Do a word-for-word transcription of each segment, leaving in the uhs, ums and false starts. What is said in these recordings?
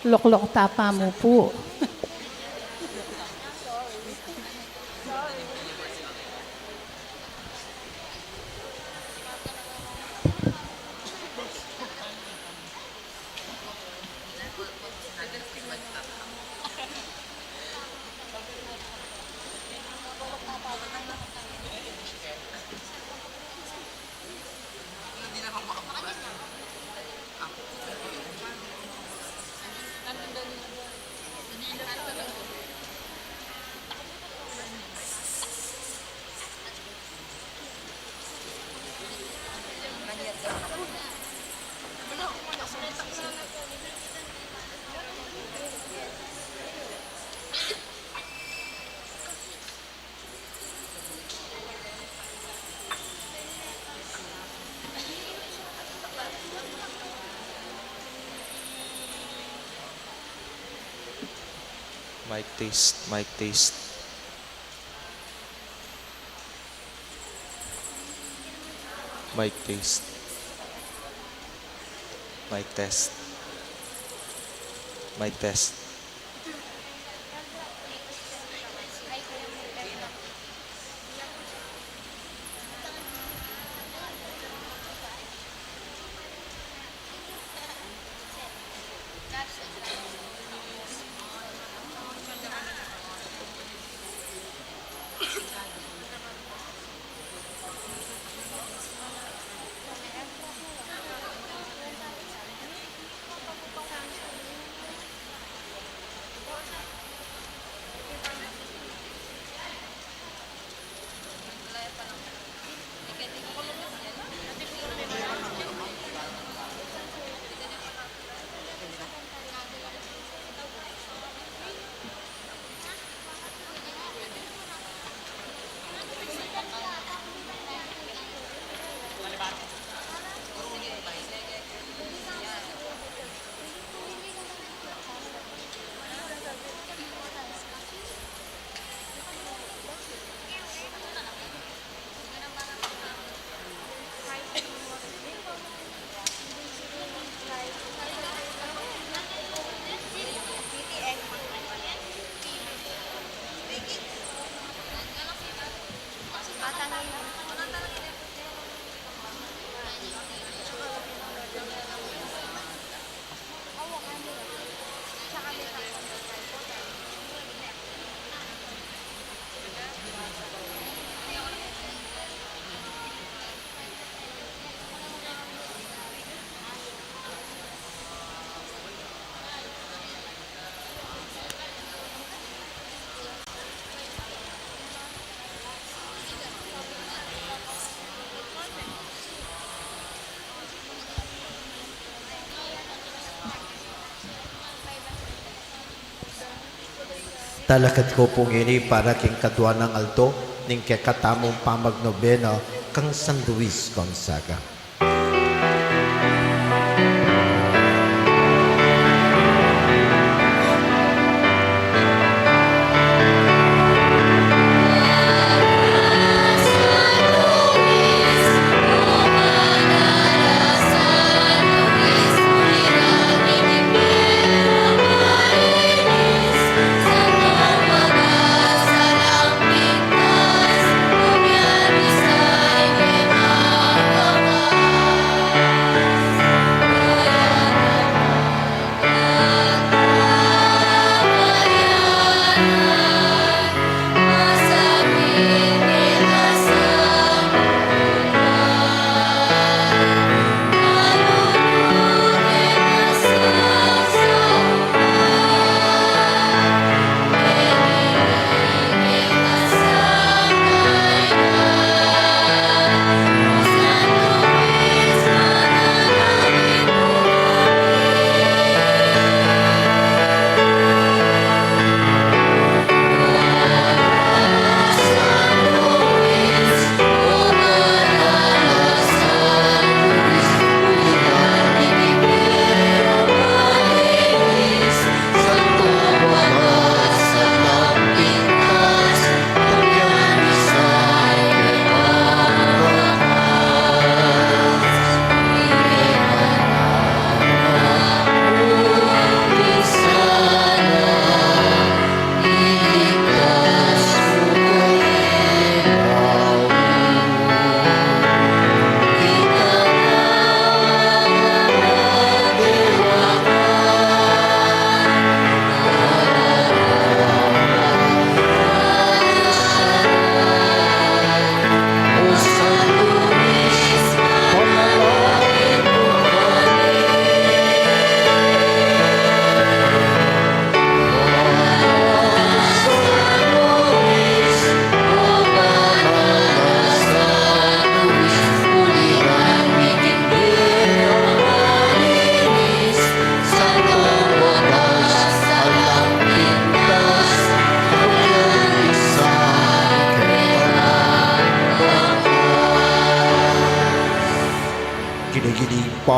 Loklok tapa mu pu. Mic test, mic test. Mic test. Mic test. Mic test. Talakad ku pu ngeni para king kadua nang aldo ning kekatamung pamagnobena kang San Luis Gonzaga.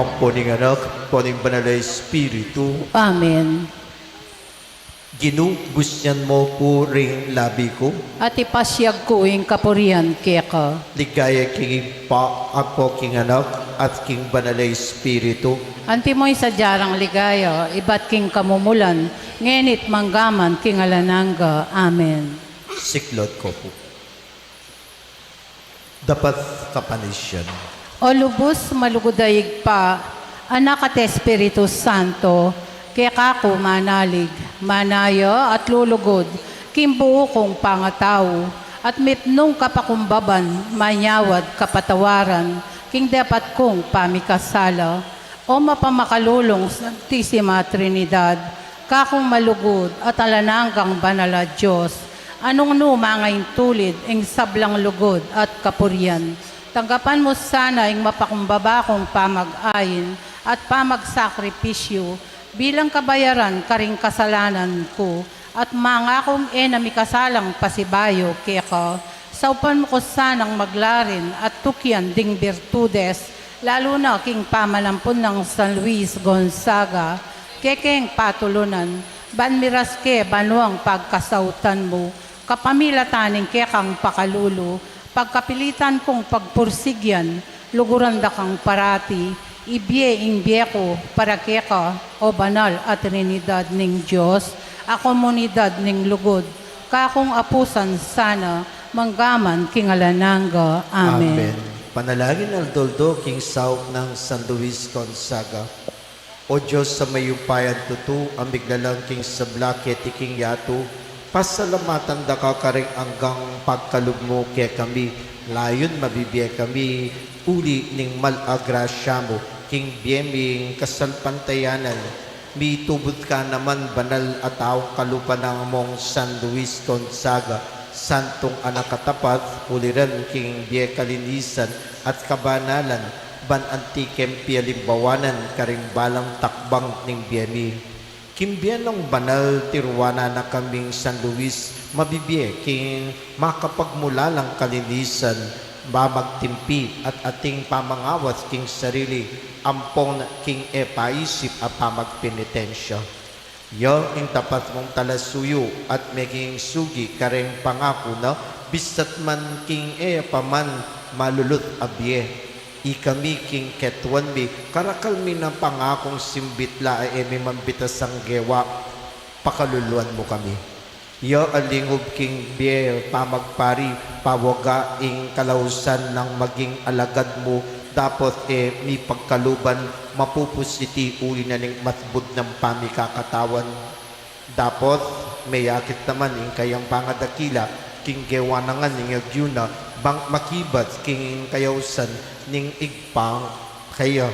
Ampo ning Anak, ampo ning Banal a Espiritu. Amen. Ginu, busyan mu ku ring labi ku. At ipasiag ku ing kapurian keka. Ligaya king Ibpa, ampo king Anak, at king Banal a Espiritu. Antimo ing sadya rang ligaya, ibat king kamumulan, ngeni't manggaman king alang angga. Amen. Siklaud ko pu. Dapat kapanisyan. O lubus malugud a Ibpa, Anak at Espiritu Santo, keka ku manalig, manaya at lulugud, king buu kung pangatau, at mipnung kapakumbaban, manyawad kapatawaran, king dapat kung pamikasala. O mapamakalulung Santisima Trinidad, kakung malugud at alang anggang banal a Dios, a nung nu mangaintulid ing sablang lugud at kapurian, tanggapan mu sana ing mapakumbaba kung pamag-ain at pamagsakripisyu bilang kabayaran karing kasalanan ku, at mangakung e na mikasalang pasibayu keka, saupan mu ku sanang maglarin at tukyan ding birtudes, lalu na king pamanampun nang San Luis Gonzaga, kekeng patulunan, ban miras ke banuang pagkasautan mu, kapamilatan ning kekang pakalulu, pagkapilitan kung pagpursigyan, luguran da kang parati, ibie ing bie ku para keka, o banal a Trinidad ning Dios, a komunidad ning lugud, kakung apusan sana, manggaman king alang angga. Amen. Amen. Panalangin aldo-aldo king saup nang San Luis Gonzaga. O Dios a mayupayang tutu, a miglalang king sabla keti king yatu, pasalamatan da ka karing anggang pagkalub mu kekami, layun mabibie kami uli ning mal a grasya mu, king bie ming kasalpantayanan, mitubud ka naman banal a taung kalupa nang Among San Luis Gonzaga, santung anak a tapat, uliran king bie kalinisan at kabanalan, ban anti keng pialimbawanan karing balang takbang ning bie mi. King bie nang banal, tiruanan na kaming San Luis, mabibie king makapagmulalang kalinisan, pamagtimpi at ating pamangawas king sarili, ampon king e paisip a pamagpenitensya. Ya ing tapat mung talasuyu at meging sugi kareng pangaku na, bisat man king e pa man malulut a bie. Ikami king ketuan mi, karakal mi nang pangakung simbit la a e mi mambitasang gewa, pakaluluan mu kami. Ya a lingub king bie pamagpari, pawaga ing kalausan nang maging alagad mu, dapot e mi pagkaluban, mapupus iti uli na ning matbud nang pamikakatawan. Dapot meyakit naman ing kayang pangadakila, king gewa na ngan ning agyu na, bang makibat king kayausan ning Ibpa kaya.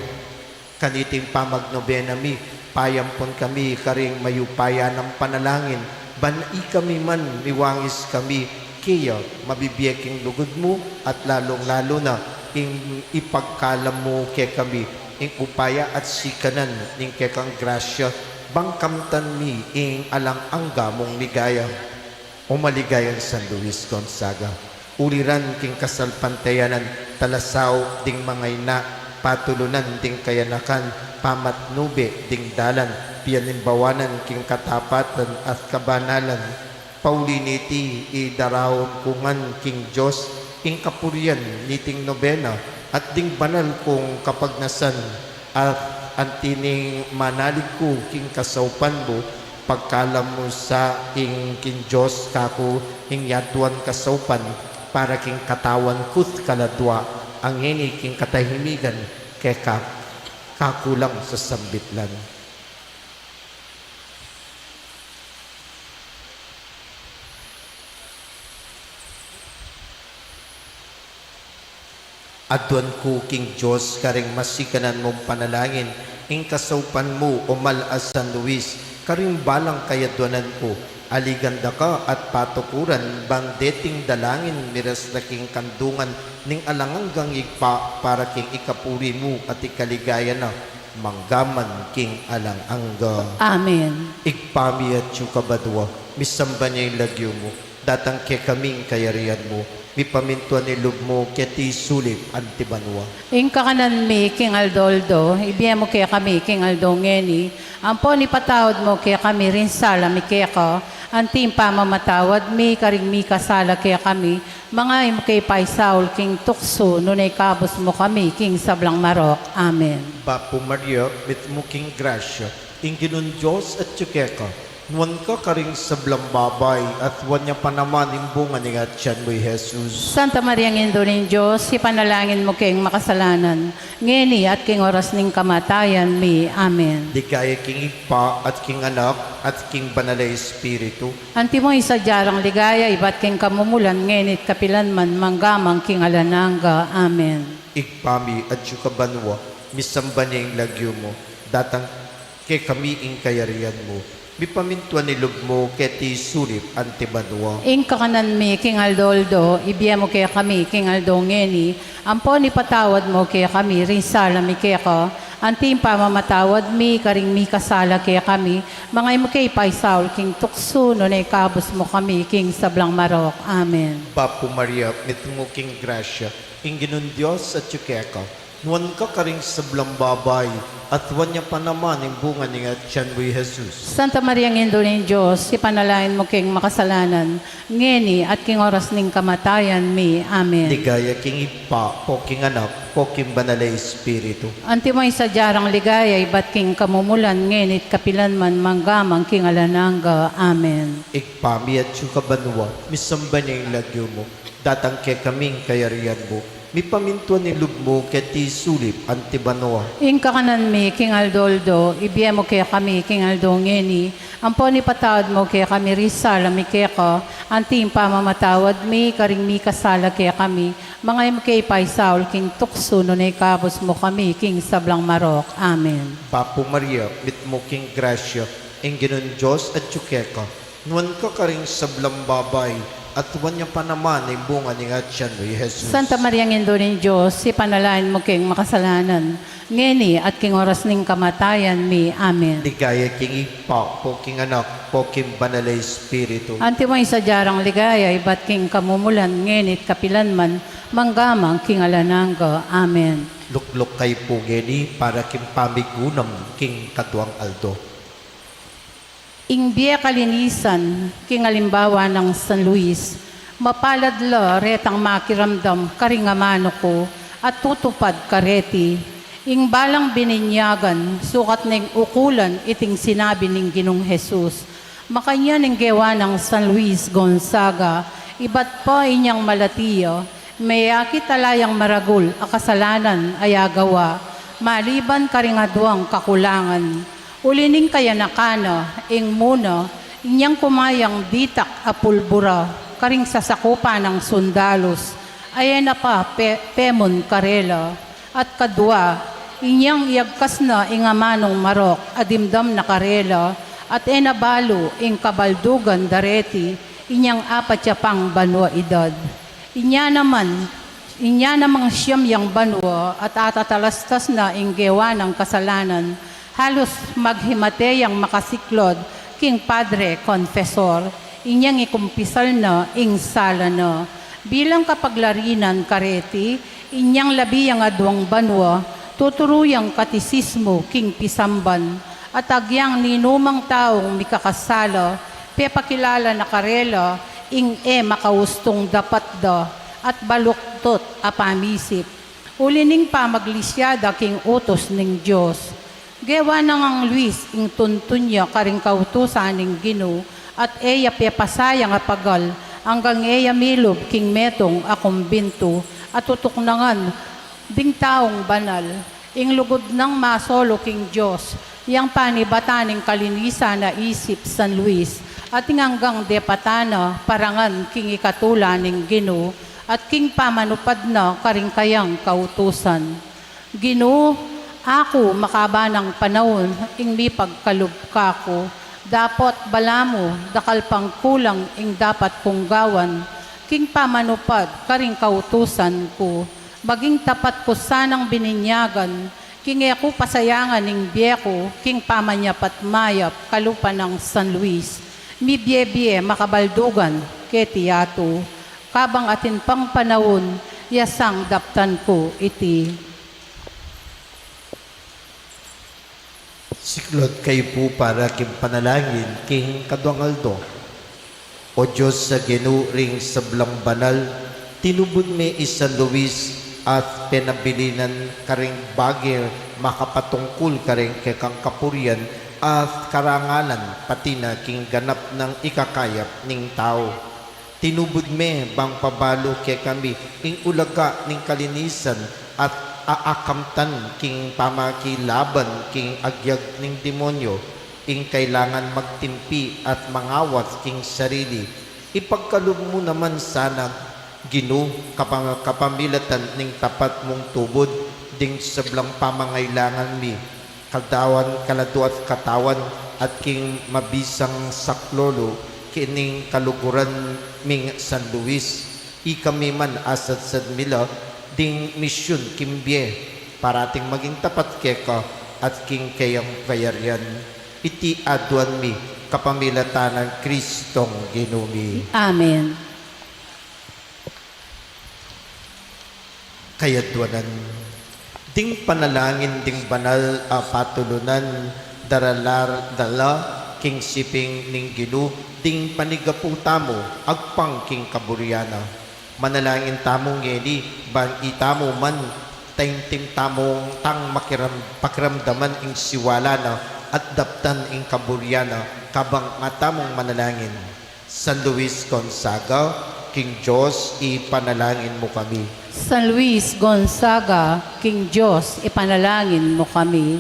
Kaniting pamagnobena mi, payampun kami karing mayupaya nang panalangin, ban ikami man miwangis kami keya, mabibie king lugud mu, at lalung-lalu na ing ipagkalam mu kekami, ing upaya at sikanan ning kekang grasya, bang kamtan mi ing alang angga mung ligaya. O maligayang San Luis Gonzaga, uliran king kasalpantayanan, talasaup ding mangaina, patulunan ding kayanakan, pamatnube ding dalan, pialimbawanan king katapatan at kabanalan. Pauli niti, idaraun ku ngan king Dios ing kapurian niting nobena at ding banal kung kapagnasan, at anti ning manalig ku king kasaupan mu, pagkalam mu sa ing king Dios kaku ing yatuan kasaupan, para king katawan ku't kaladua, a ngeni king katahimikan keka, kaku lang sasambit lan. Aduan ku king Dios karing masikanan mung panalangin, ing kasaupan mu, o mal a San Luis, karing balang kayaduanan ku, aligan da ka at patukuran, bang deting dalangin miras da king kandungan ning alang anggang Ibpa, para king ikapuri mu at ikaligaya na, manggaman king alang angga. Amen. Ibpa mi, atyu ka banua, misamban ya ing lagyu mu, Datang kekami ing kayarian mu, mipamintuan ing lub mu keti sulip anti banua. Ing kakanan mi king aldo-aldo, ibie mu kekami king aldo ngeni, ampon ipatawad mu kekami ring sala mi keka, anti ing pamamatawad mi karing mikasala kekami, manga e mu ke paisaul king tuksu, nune ikabus mu kami king sablang marok. Amen. Bapu Maria, mitmu ka king grasya, ing Ginung Dios atyu keka, nuan ka karing sablang babai, at nuan ya pa naman ing bunga ning atian mu, i Jesus. Santa Maria, Indu ning Dios, ipanalangin mu keng makasalanan, ngeni at king oras ning kamatayan mi. Amen. Ligaya king Ibpa, at king Anak, at king Banal a Espiritu. Antimo ing sadya rang ligaya, ibat king kamumulan, ngeni at kapilan man, mangga man king alang angga. Amen. Ibpa mi, atyu ka banua, misamban ya ing lagyu mu, datang kekami ing kayarian mu, mipamintuan ing lub mu keti sulip anti banua. Ing kakanan mi king aldo-aldo, ibie mu kekami king aldo ngeni, ampon ipatawad mu kekami ring sala mi keka, anti ing pamamatawad mi karing mikasala kekami, manga e mu ke paisaul king tuksu, nune ikabus mu kami king sablang marok. Amen. Bapu Maria, mitmu ka king grasya, ing Ginung Dios atyu keka, nuan ka karing sablang babai, at nuan ya pa naman ing bunga ning atian mu, i Jesus. Santa Maria, Indu ning Dios, ipanalangin mu keng makasalanan, ngeni at king oras ning kamatayan mi. Amen. Ligaya king Ibpa, ampon king Anak, ampon king Banal a Espiritu. Antimo ing sadya rang ligaya, ibat king kamumulan, ngeni at kapilan man, mangga man king alang angga. Amen. Ibpa mi, atyu ka banua, misamban ya ing lagyu mu, datang kekami ing kayarian mu, mipamintuan ing lub mu keti sulip anti banua. Ing kakanan mi king aldo-aldo, ibie mu kekami king aldo ngeni, ampon ipatawad mu kekami ring sala mi keka, anti ing pamamatawad mi karing mikasala kekami, manga e mu ke paisaul king tuksu, nune ikabus mu kami king sablang marok. Amen. Bapu Maria, mitmu ka king grasya, ing Ginung Dios atyu keka, nuan ka karing sablang babai, at nuan ya pa naman ing bunga ning atian mu, i Jesus. Santa Maria, Indu ning Dios, ipanalangin mu keng makasalanan, ngeni at king oras ning kamatayan mi. Amen. Ligaya king Ibpa, ampon king Anak, ampon king Banal a Espiritu. Antimo ing sadya rang ligaya, ibat king kamumulan, ngeni at kapilan man, mangga man king alang angga. Amen. Lukluk kayu pu ngeni para king pamigunam king kaduang aldo. Ing bie kalinisan, king alimbawa nang San Luis, mapalad la retang makiramdam karing amanu ku at tutupad kareti. Ing balang bininyagan, sukat neng ukulan iting sinabi ning Ginung Jesus. Makanyan ing gewa nang San Luis Gonzaga, ibat pa inyang malati ya, meyakit ala yang maragul a kasalanan a agawa, maliban karing aduang kakulangan. Uli ning kayanakan na, ing muna, inyang kumayang ditak a pulbura karing sasakupan nang sundalus, a e na pa pe-, pemun karela. At kadua, inyang iyagkas na ing amanung marok a dimdam na karela, at e na balu ing kabaldugan dareti inyang apat ya pang banua edad. Inya naman, inya namang siyam yang banua at atatalastas na ing gewa nang kasalanan, halus maghimate yang makasiklod king padre confessor, inyang ikumpisal na ing sala na. Bilang kapaglarinan kareti, inyang labi yang aduang banua, tuturu yang katisismu king pisamban, at agyang ninumang taung mikakasala, pepakilala na karela ing e makaustung dapat da at baluktot a pamisip. Uli ning pamaglisyada king utus ning Dios. Gewa nang Luis ing tuntun ya karing kautusan ning Ginu, at e ya pepasayang a pagal anggang e ya milub king metung a kumbintu, a tutuknangan ding taung banal. Ing lugud nang masolu king Dios, yang panibatan ning kalinisan a isip San Luis, at ing anggang depatan na parangan king ikatula ning Ginu, at king pamanupad na karing kayang kautusan. Ginu, aku makaba nang panaun ing mipagkalub kaku, dapot balamu dakal pang kulang ing dapat kung gawan king pamanupad karing kautusan ku. Maging tapat ku sanang bininyagan king e ku pasayangan ing bie ku king pamanyapat mayap kalupa nang San Luis. Mibie-bie makabaldugan, keti yatu, kabang atin pang panaun, ya sang daptan ku iti. Siklaud kayu pu para king panalangin king kaduang aldo. O Dios a Ginu ring sablang banal, tinubud me i San Luis at penabilinan karing bage makapatungkul karing kekang kapurian at karangalan pati na king ganap nang ikakayap ning tau. Tinubud me bang pabalu kekami ing ulaga ning kalinisan at aakamtan king pamakilaban king agyag ning demonyo, ing kailangan magtimpi at mangawas king sarili. Ipagkalub mu naman sana, Ginu, kapam-, kapamilatan ning tapat mung tubud ding sablang pamangailangan mi, katawan, kaladuas katawan, at king mabisang saklolo, kining kaluguran ming San Luis. Ikami man asadsad mi la ding misyun king bie, parating maging tapat keka at king keyang kayarian. Iti aduan mi kapamilatan nang Kristong Ginu mi. Amen. Kayaduanan. Ding panalangin ding banal a patulunan, daralar dala king siping ning Ginu, ding panigapu tamu, agpang king kaburian na. Manalangin tamu ngeni, ban itamu man, taimtim tamu tang makiram-, pakiramdaman ing siwala na, at daptan ing kaburian na, kabang atamung manalangin. San Luis Gonzaga, king Dios ipanalangin mu kami. San Luis Gonzaga, king Dios ipanalangin mu kami.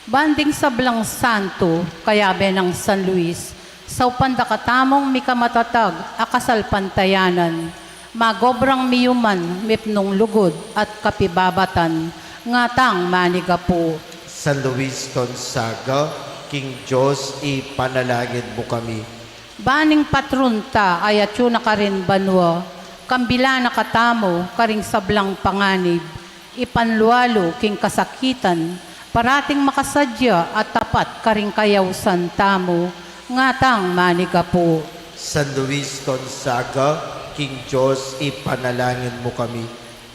Ban ding sablang santo, kayabe nang San Luis, saupan da katamung mikamatatag a kasalpantayanan, magobrang miyuman mipnung lugud at kapibabatan, ngatang manigapu. San Luis Gonzaga, king Dios ipanalangin mu kami. Ban ing patron ta a atyu na karin banua, kambilan na katamu karing sablang panganib, ipanlualu king kasakitan, parating makasadya at tapat karing kayausan tamu, ngatang manigapu. San Luis Gonzaga, king Dios ipanalangin mu kami.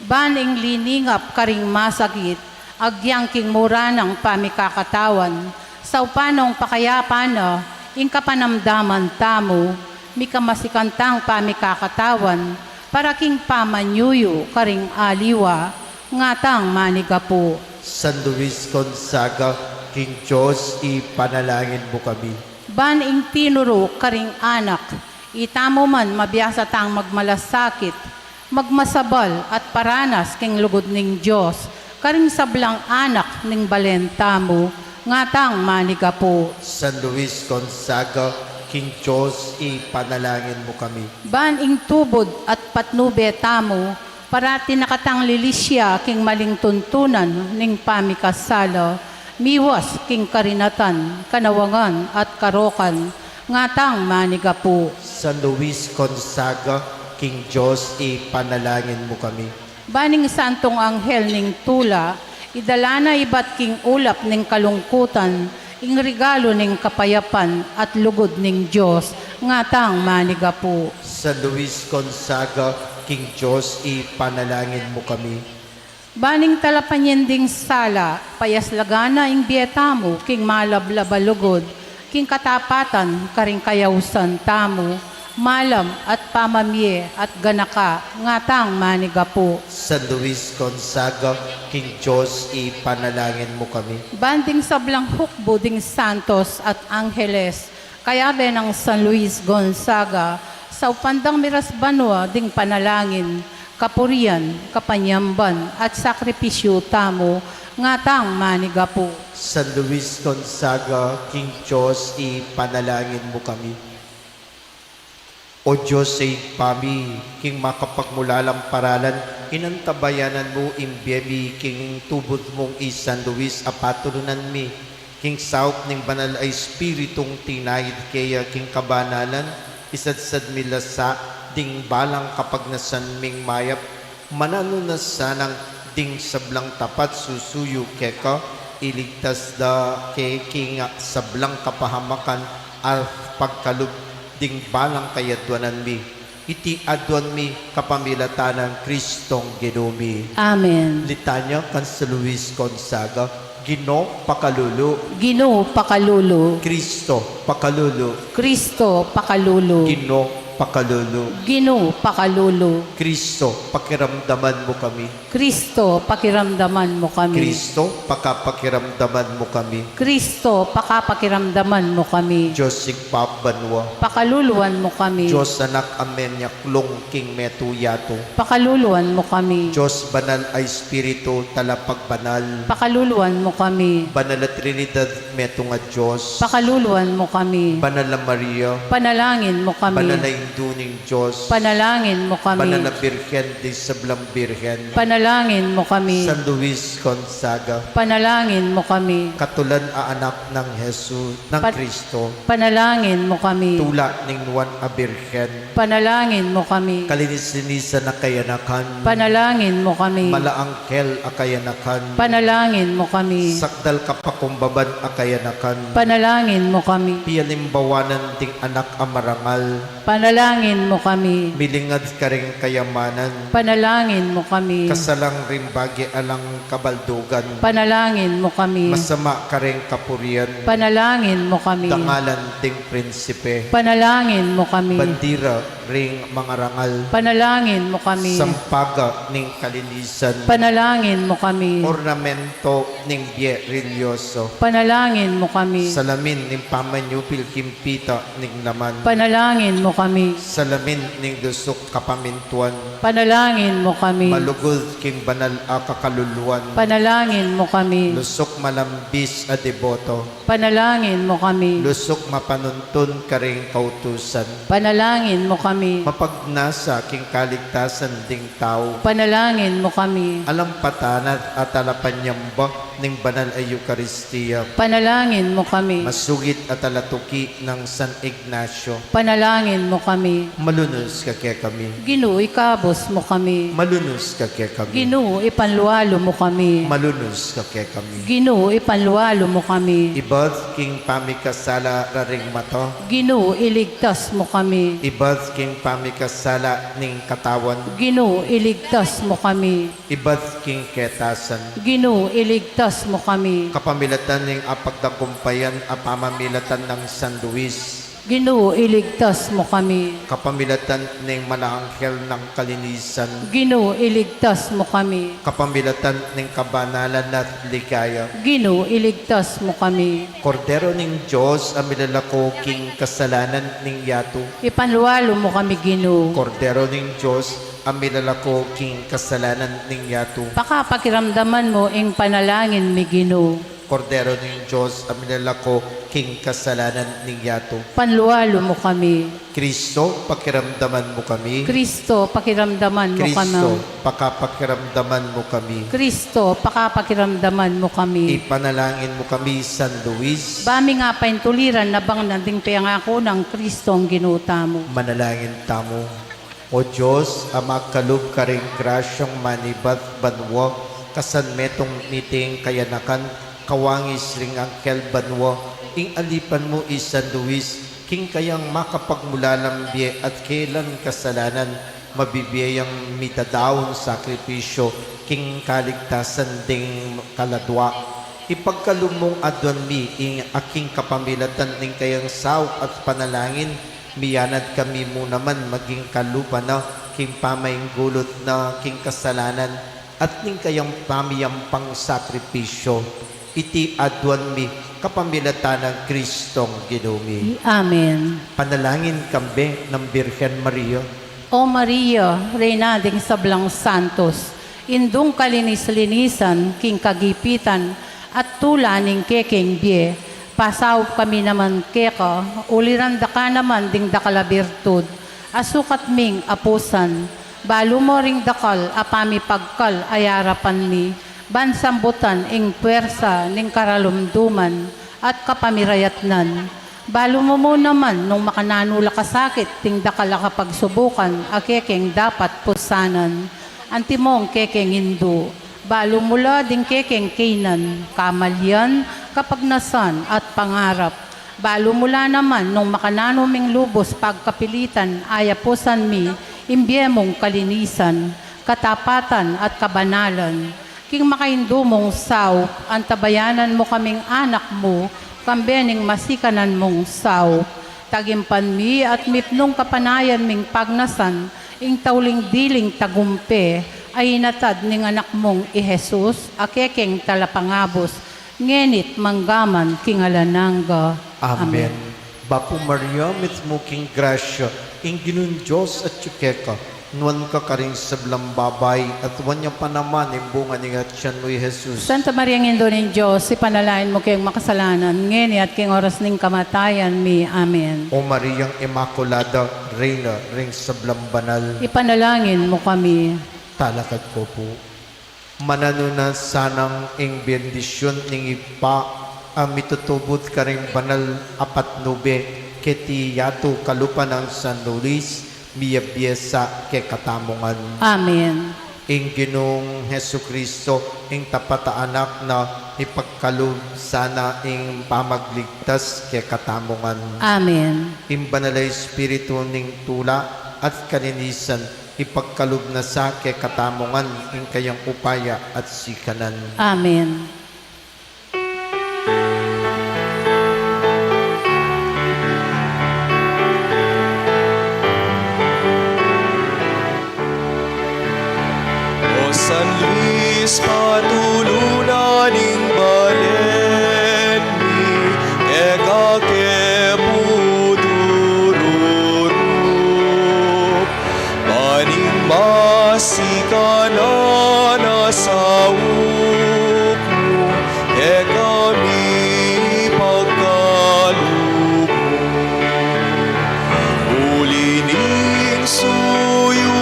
Ban ing liningap karing masakit, agyang king mura nang pamikakatawan, saupan nong pakayapan na ing kapanamdaman tamu, mikamasikan tang pamikakatawan, para king pamanyuyu karing aliwa, ngatang manigapu. San Luis Gonzaga, king Dios ipanalangin mu kami. Ban ing tinuru karing anak, itamu man mabiasa tang magmalasakit, magmasabal at paranas king lugud ning Dios, karing sablang anak ning balen tamu, ngatang manigapu. San Luis Gonzaga, king Dios ipanalangin mu kami. Ban ing tubud at patnube tamu, parati na katang lilisya king maling tuntunan ning pamikasala, miwas king karinatan, kanawangan at karokan, ngatang manigapu. San Luis Gonzaga, king Dios ipanalangin mu kami. Ban ing santong anghel ning tula, idala na ibat king ulap ning kalungkutan, ing regalu ning kapayapan at lugud ning Dios, ngatang manigapu. San Luis Gonzaga, king Dios ipanalangin mu kami. Ban ing talapan ding sala, payaslagan na ing bie tamu king malablab a lugud, king katapatan karing kayausan tamu, malam at pamamie at ganaka, ngatang manigapu. San Luis Gonzaga, king Dios ipanalangin mu kami. Ban ding sablang hukbu ding santos at angeles, kayabe nang San Luis Gonzaga, saupan dang miras banua ding panalangin, kapurian, kapanyamban, at sakripisyu tamu, ngatang manigapu. San Luis Gonzaga, king Dios ipanalangin mu kami. O Dios a Ibpa mi, king makapagmulalang paralan, inantabayanan mu ing bie mi king tubud mung i San Luis a patulunan mi, king saup ning Banal a Espiritung tinayid keya king kabanalan, isadsad mi la sa ding balang kapagnasan ming mayap, mananu na sanang ding sablang tapat susuyu keka, iligtas da ke king sablang kapahamakan at pagkalub ding balang kayaduanan mi. Iti aduan mi kapamilatan nang Kristong Ginu mi. Amen. Litanya kang San Luis Gonzaga. Ginu, pakalulu. Ginu, pakalulu. Kristo, pakalulu. Kristo, pakalulu. Ginu, pakalulu. Ginu, pakalulu. Kristo, pakiramdaman mu kami. Kristo, pakiramdaman mu kami. Kristo, pakapakiramdaman mu kami. Kristo, pakapakiramdaman mu kami. Dios Ibpa banua. Pakaluluan mu kami. Dios Anak a menyaklung king metung yatu. Pakaluluan mu kami. Dios Banal a Espiritu, talapagbanal. Pakaluluan mu kami. Banal a Trinidad, metung a Dios. Pakaluluan mu kami. Banal a Maria. Panalangin mu kami. Banal a Indu ning Dios. Panalangin mu kami. Banal a Birhen ding sablang birhen. Panalangin mu kami. San Luis Gonzaga. Panalangin mu kami. Katulan a anak nang Jesus, nang Pan- Kristo. Panalangin mu kami. Tula ning Nuan a Birhen. Panalangin mu kami. Kalinis-linisan a kayanakan. Panalangin mu kami. Malaanghel a kayanakan. Panalangin mu kami. Sakdal kapakumbaban a kayanakan. Panalangin mu kami. Pialimbawanan ding anak a marangal. Panalangin mu kami. Milingad karing kayamanan. Panalangin mu kami. Kasalang ring bage alang kabaldugan. Panalangin mu kami. Masama karing kapurian. Panalangin mu kami. Dangalan ding prinsipe. Panalangin mu kami. Bandira ring mangarangal. Panalangin mu kami. Sampaga ning kalinisan. Panalangin mu kami. Ornamento ning bie relyoso. Panalangin mu kami. Salamin ning pamanyupil king pita ning laman. Panalangin mu kami. Salamin ning lusuk kapamintuan. Panalangin mu kami. Malugud king banal a kakaluluan. Panalangin mu kami. Lusuk malambis a deboto. Panalangin mu kami. Lusuk mapanuntun karing kautusan. Panalangin mu kami. Mapagnasa king kaligtasan ding tau. Panalangin mu kami. Alang patanat at alapanyamba ning banal a Eukaristia. Panalangin mu kami. Masugid at alatuki nang San Ignacio. Panalangin mu kami. Malunus ka kekami. Ginu, ikabus mu kami. Malunus ka kekami. Ginu, ipanlualu mu kami. Malunus ka kekami. Ginu, ipanlualu mu kami. Ibat king pamikasala ra ring mata. Ginu, iligtas mu kami. Ibat king pamikasala ning katawan. Ginu, iligtas mu kami. Ibat king ketasan. Ginu, iligtas mu kami. Kapamilatan ning apagtagumpayan a pamamilatan nang San Luis. Ginu, iligtas mu kami. Kapamilatan ning malaanghel nang kalinisan. Ginu, iligtas mu kami. Kapamilatan ning kabanalan at ligaya. Ginu, iligtas mu kami. Kordero ning Dios a milalako king kasalanan ning yatu. Ipanlualu mu kami, Ginu. Kordero ning Dios a milalako king kasalanan ning yatu. Pakapakiramdaman mu ing panalangin mi, Ginu. Kordero ning Dios a milalako king kasalanan ning yatu. Panlualu mu kami. Kristo, pakiramdaman mu kami. Kristo, pakiramdaman mu kami. Kristo, pakapakiramdaman mu kami. Kristo, pakapakiramdaman mu kami. Ipanalangin mu kami, San Luis. Ba mi nga paintuliran na bang nanding pengaku nang Kristong Ginu tamu. Manalangin tamu. O Dios, a makalub karing grasyang manibat banua, kasan metung niting kayanakan, kawangis ring anghel banua, ing alipan mu i San Luis, king kayang makapagmulalang bie at kelan kasalanan, mabibie yang mitadaun sakripisyo, king kaligtasan ding kaladua. Ipagkalub mung aduan mi ing aking kapamilatan ning kayang saup at panalangin, miyanad kami mu naman maging kalupa na king pamainggulut na king kasalanan at ning kayang pamiyampang sakripisyo. Iti aduan mi kapamilatan nang Kristong Ginu mi. Amen. Panalangin kambe nang Birhen Maria. O Maria, Reyna ding sablang santos, Indung kalinis-linisan king kagipitan at tula ning kekeng bie, pasaup kami naman keka, uliran da ka naman ding dakal a birtud, a sukat ming apusan, balu mo ring dakal a pamipagkal a yarapan mi, ban sambutan ing puersa ning karalumduman at kapamirayatnan. Balu mu mu naman nung makananu la kasakit ding dakal a kapagsubukan a kekeng dapat pusanan. Antimong kekeng indu, balu mu la ding kekeng keynan, kamalian, kapagnasan, at pangarap. Balu mu la naman nung makananu ming lubus pagkapilitan, ayapusan mi ing bie mung kalinisan, katapatan at kabanalan. King makaindu mung saup, antabayanan mu kaming anak mu, kambe ning masikanan mung saup. Tagimpan mi at mipnung kapanayan ming pagnasan ing tauling diling tagumpe a inatad ning anak mung i Jesus, a kekeng talapangabus, ngeni't manggaman king alang angga. Amen. Amen. Bapu Maria, mitmu king grasya, ing Ginung Dios atyu keka, nuan ka karing sablang babai, at nuan ya pa naman ing bunga ning atian mu, i Jesus. Santa Maria, Indu ning Dios, ipanalangin mu keng makasalanan, ngeni at king oras ning kamatayan mi. Amen. O Mariang Imakulada, Reyna ring sablang banal, ipanalangin mu kami. Talakad ko pu. Mananu na sanang ing bendisyun ning Ibpa a mitutubud karing banal a patnube keti yatu kalupa nang San Luis, miyabie sa kekatamu ngan. Amen. Ing Ginung Jesucristo, ing tapat a Anak na, ipagkalub sana ing pamagligtas kekatamu ngan. Amen. Ing Banal a Espiritu ning tula at kalinisan, ipagkalub na sa kekatamu ngan ing kayang upaya at sikanan. Amen. O San Luis, patulunan ing balen mi, keka ke pu dururuk, ban ing masikanan a saup mu, kekami ipagkalub mu. Uli ning suyu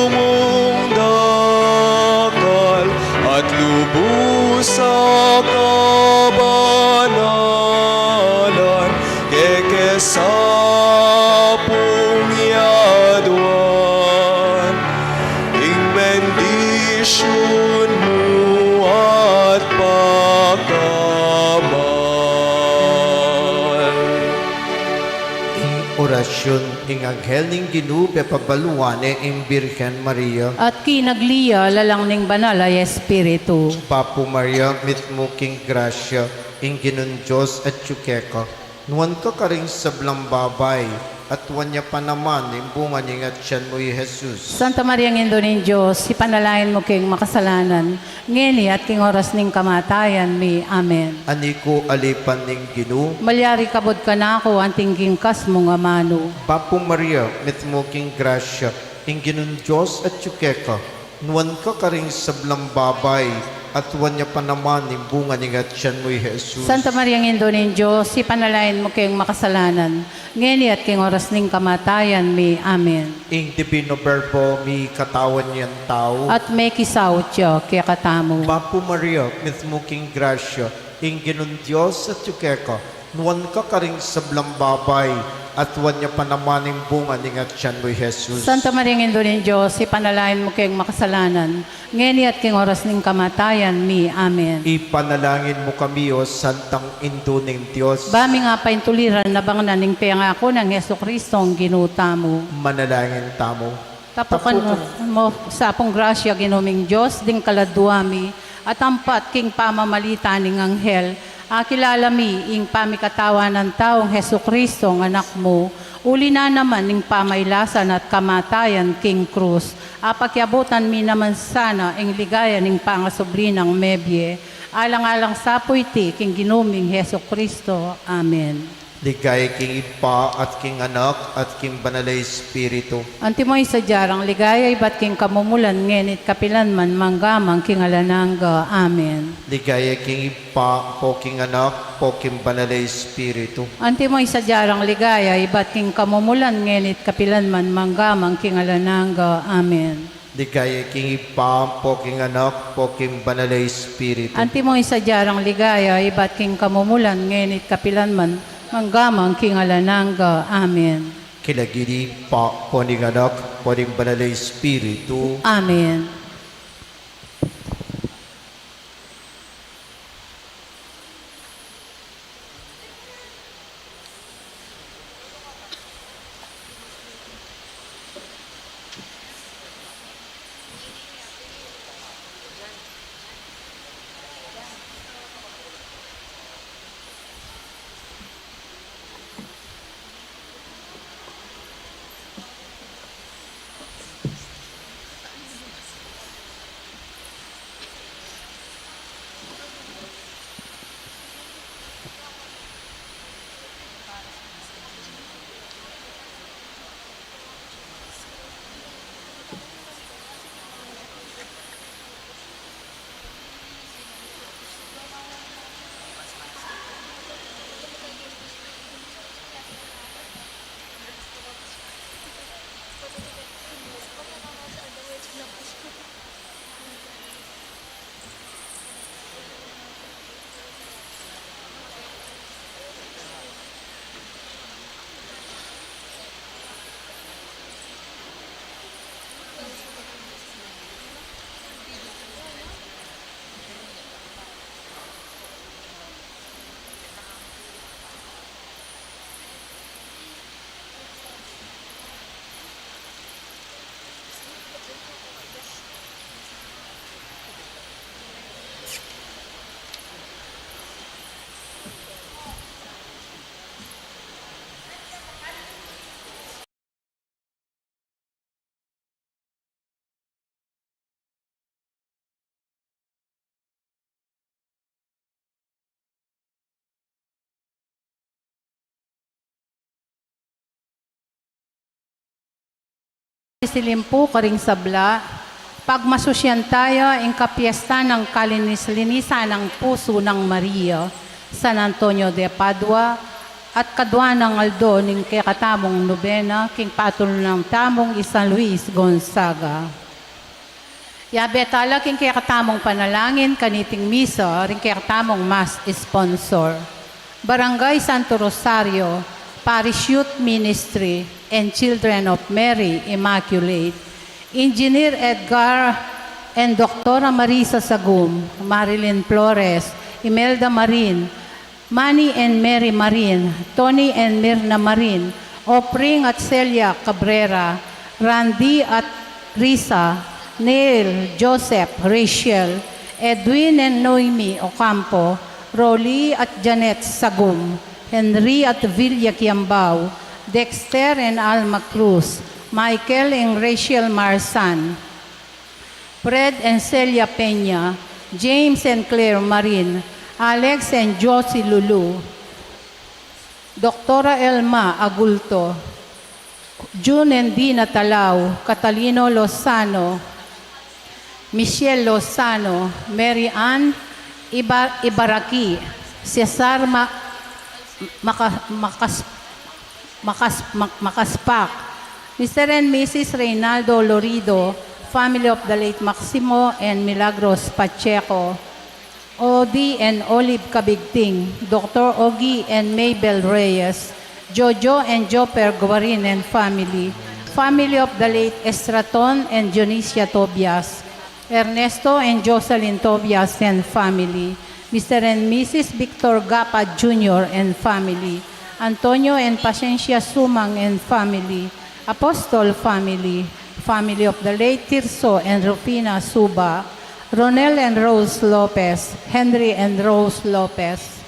mung dakal at lubus a kabanalan, keke sa pung yaduan ing bendisyun mu at pakamal. Ing orasyun ning anghel ning Ginu pepabaluan ne ing Birhen Maria. At kinagli ya lalang ning Banal a Espiritu. Bapu Maria, mitmu king grasya, ing Ginung Dios atyu keka. Nuan ka karing sablang babai, at nuan ya pa naman ing bunga ning atian mu, i Jesus. Santa Maria, Indu ning Dios, ipanalangin mu keng makasalanan, ngeni at king oras ning kamatayan mi. Amen. Ani ku alipan ning Ginu, malyari kabud kanaku anting king kas mung amanu. Bapu Maria, mitmu king grasya, ing Ginung Dios atyu keka. Nuan ka karing sablang babai, at nuan ya pa naman ing bunga ning atian mu, i Jesus. Santa Maria, Indu ning Dios, ipanalangin mu keng makasalanan, ngeni at king oras ning kamatayan mi. Amen. Ing Divino Verbo mikatawan yang tau. At mekisaut ya kekatamu. Bapu Maria, mitmu king grasya, ing Ginung Dios atyu keka. Nuan ka karing sablang babai, at nuan ya pa naman ing bunga ning atian mu, i Jesus. Santa Maria, Indu ning Dios, ipanalangin mu keng makasalanan, ngeni at king oras ning kamatayan mi. Amen. Ipanalangin mu kami, o Santang Indu ning Dios. Ba ming apaintuliran a bangnan ing pengaku nang Jesucristong Ginu tamu. Manalangin tamu. Tapukan mu, tapukan mu sa pung grasya, Ginu ming Dios, ding kaladua mi, at ampat king pamamalita ning anghel, akilala mi ing pamikatawanan tau nang Jesucristo, ing Anak mu, uli na naman ning pamailasan at kamatayan king krus, apakiabutan mi naman sana ing ligaya ning pangasubli nang mebie, alang-alang sa pu iti king Ginu ming Jesucristo. Amen. Ligaya king Ibpa, at king Anak, at king Banal a Espiritu. Antimo ing sadya rang ligaya, ibat king kamumulan, ngeni't kapilan man, mangga man king alang angga. Amen. Ligaya king Ibpa, ampo king Anak, ampo king Banal a Espiritu. Antimo ing sadya rang ligaya, ibat king kamumulan, ngeni't kapilan man, mangga man king alang angga. Amen. Ligaya king Ibpa, ampo king Anak, ampo king Banal a Espiritu. Antimo ing sadya rang ligaya, ibat king kamumulan, ngeni't kapilan man, mangga man king alang angga. Amen. King lagyu ning Ibpa, ampo ning Anak, ampo ning Banal a Espiritu. Amen. Silimpu karing sabla, pagmasusyan taya ing kapiestan nang kalinis-linisan nang pusu nang Maria, San Antonio de Padua, at kadua nang aldo ning kekatamung nobena king patulunan tamung i San Luis Gonzaga. Yabe tala king kekatamung panalangin kaniting misa ring kekatamung Mass sponsor. Barangay Santo Rosario, Parish Youth Ministry, and Children of Mary Immaculate, Engineer Edgar and Doktora Marisa Sagum, Marilyn Flores, Imelda Marin, Manny and Mary Marin, Tony and Mirna Marin, Opring at Celia Cabrera, Randy at Risa, Neil, Joseph, Rachel, Edwin and Noemi Ocampo, Rolly at Janet Sagum, Henry at Villa Kiambao, Dexter and Alma Cruz, Michael and Rachel Marsan, Fred and Celia Peña, James and Claire Marin, Alex and Josie Lulu, Doktora Elma Agulto, June and Dina Talao, Catalino Lozano, Michelle Lozano, Mary Ann Iba-, Ibaraki, Cesar Ma-, Maka-, Makas-, Makas-, Mak-, Makaspak, Mister and Missus Reynaldo Lorido, family of the late Maximo and Milagros Pacheco, Odi and Olive Cabigting, Doktor Ogie and Mabel Reyes, Jojo and Joper Guarin and family, family of the late Estraton and Dionisia Tobias, Ernesto and Jocelyn Tobias and family, Mister and Missus Victor Gapa Junior and family, Antonio and Pacencia Sumang and family, Apostol family, family of the late Tirso and Rufina Suba, Ronel and Rose Lopez, Henry and Rose Lopez,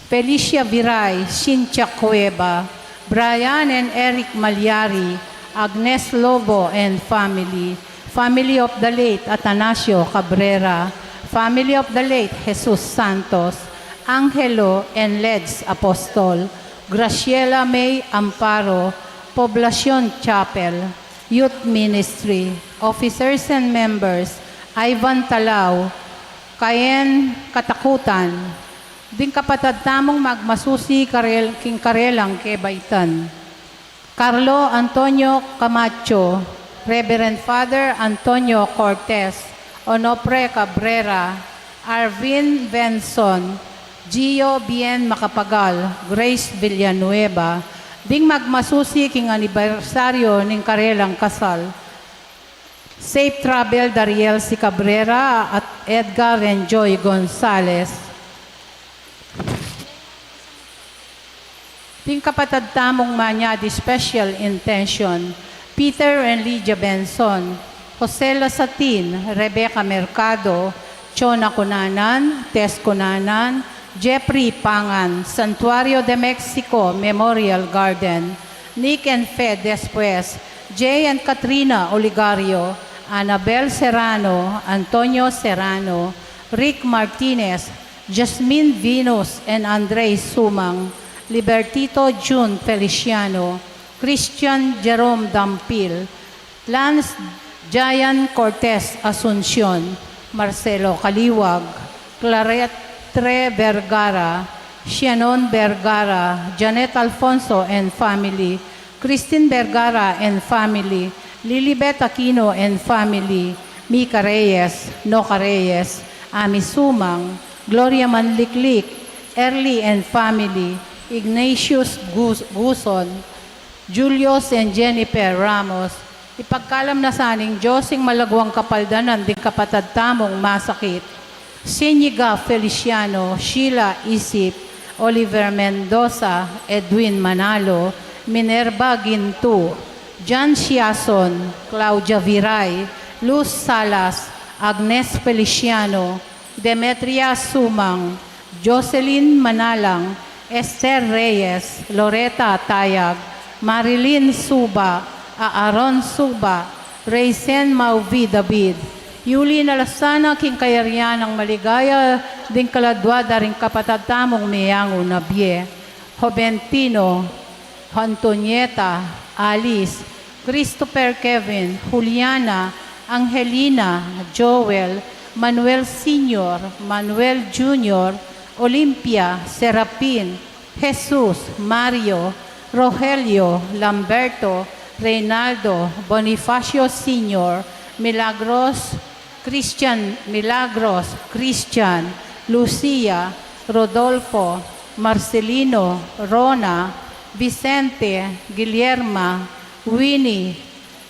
Felicia Viray, Cynthia Cueva, Brian and Eric Malyari, Agnes Lobo and family, family of the late Atanasio Cabrera, family of the late Jesus Santos, Angelo and Leds Apostol, Graciela May Amparo, Poblacion Chapel, Youth Ministry, officers and members, Ivan Talao, Kayen Katakutan, ding kapatad tamung magmasusi karel-, king karelang kebaitan. Carlo Antonio Camacho, Reverend Father Antonio Cortez, Onofre Cabrera, Arvin Benson, Gio Bien Macapagal, Grace Villanueva, ding magmasusi king anibersaryo ning karelang kasal. Safe travel, Dariel C. Cabrera at Edgar and Joy Gonzalez. Ding kapatad tamung manyadi special intention, Peter and Lydia Benson, Jose Lasatin, Rebecca Mercado, Chona Cunanan, Tess Cunanan, Jeffrey Pangan, Santuario de Mexico Memorial Garden, Nick and Fe Despues, Jay and Katrina Oligario, Annabel Serrano, Antonio Serrano, Rick Martinez, Jasmine Venus and Andre Sumang, Libertito Jun Feliciano, Christian Jerome Dampil, Lance Jayan Cortez Asuncion, Marcelo Caliwag, Claretre Vergara, Shannon Vergara, Janet Alfonso and family, Christine Vergara and family, Lilibet Aquino and family, Mika Reyes, Noka Reyes, Ami Sumang, Gloria Manliklik, Erly and family, Ignatius Gus-, Guson, Julius and Jennifer Ramos, ipagkalam na sa ning Dios ing malaguang kapaldanan ding kapatad tamung masakit. Siniga Feliciano, Sheila Isip, Oliver Mendoza, Edwin Manalo, Minerva Gintu, Jan Siason, Claudia Viray, Luz Salas, Agnes Feliciano, Demetria Sumang, Jocelyn Manalang, Esther Reyes, Loreta Tayag, Marilyn Suba, Aaron Suba, Reysen Mauvi David. Yuli na la sana king kayarian nang maligaya ding kaladua da ring kapatad tamung meyangu na bie. Joventino, Antonieta, Alice, Christopher, Kevin, Juliana, Angelina, Joel, Manuel Senior, Manuel Junior, Olympia, Serapin, Jesus, Mario, Rogelio, Lamberto, Reynaldo, Bonifacio Senior, Milagros, Christian, Milagros, Christian, Lucia, Rodolfo, Marcelino, Rona, Vicente, Guillerma, Winnie,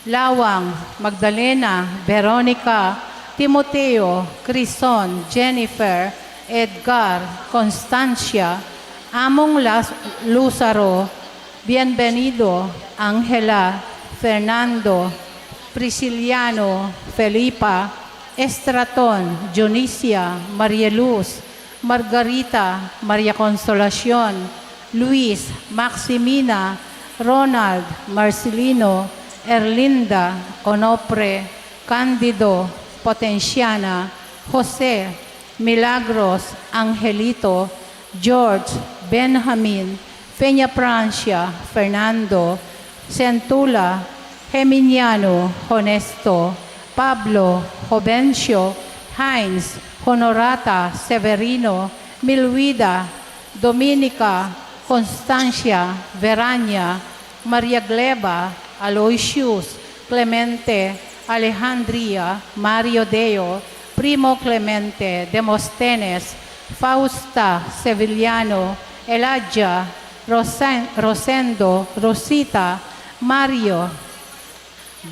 Lawang, Magdalena, Veronica, Timoteo, Crison, Jennifer, Edgar, Constancia, Among Las-, Luzaro, Bienvenido, Angela, Fernando, Prisciliano, Felipa, Estraton, Dionisia, Maria Luz, Margarita, Maria Consolacion, Luis, Maximina, Ronald, Marcelino, Erlinda, Onofre, Candido, Potenciana, Jose, Milagros, Angelito, George, Benjamin, Peña Francia, Fernando, Centula, Geminiano, Honesto, Pablo, Jovencio, Heinz, Honorata, Severino, Milwida, Dominica, Constancia, Verania, Maria Gleba, Aloysius, Clemente, Alejandria, Mario Deo, Primo Clemente, Demosthenes, Fausta, Seviliano, Elijah, Rosen-, Rosendo, Rosita, Mario,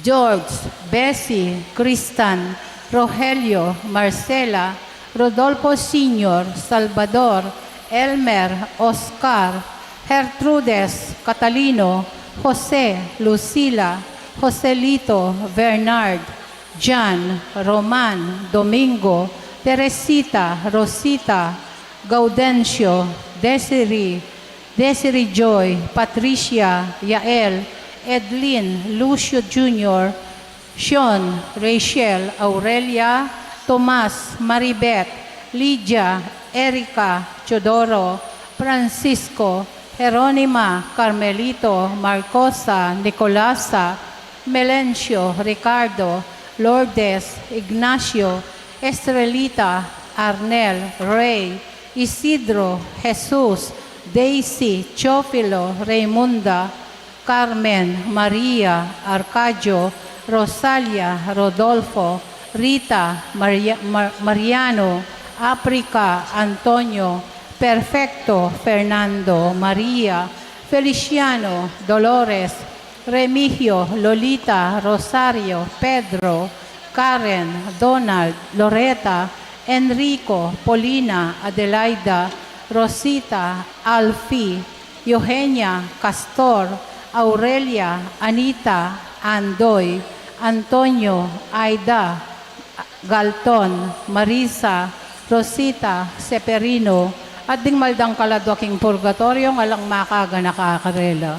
George, Bessie, Kristan, Rogelio, Marcela, Rodolfo Senior, Salvador, Elmer, Oscar, Gertrudes, Catalino, Jose, Lucila, Joselito, Bernard, John, Roman, Domingo, Teresita, Rosita, Gaudencio, Desiree, Desiree Joy, Patricia, Yael, Edlin, Lucio Junior, Sean, Rachel, Aurelia, Tomas, Maribeth, Lydia, Erica, Teodoro, Francisco, Jeronima, Carmelito, Marcosa, Nicolasa, Melencio, Ricardo, Lourdes, Ignacio, Estrelita, Arnel, Rey, Isidro, Jesus, Daisy, Teofilo, Raymunda, Carmen, Maria, Arcadio, Rosalia, Rodolfo, Rita, Maria-, Mar-, Mariano, Africa, Antonio, Perfecto, Fernando, Maria, Feliciano, Dolores, Remigio, Lolita, Rosario, Pedro, Karen, Donald, Loreta, Enrico, Paulina, Adelaida, Rosita, Alfie, Eugenia, Castor, Aurelia, Anita, Andoy, Antonio, Aida, Galton, Marisa, Rosita, Seferino, at ding maldang kaladwa king purgatoryo, alang makaganaka karela.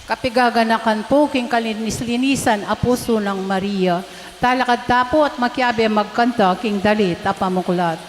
Kapigaganakan pu king kalinis-linisan a pusu nang Maria. Talakad ta pu at makiabe magkanta king dalit a pamuklat.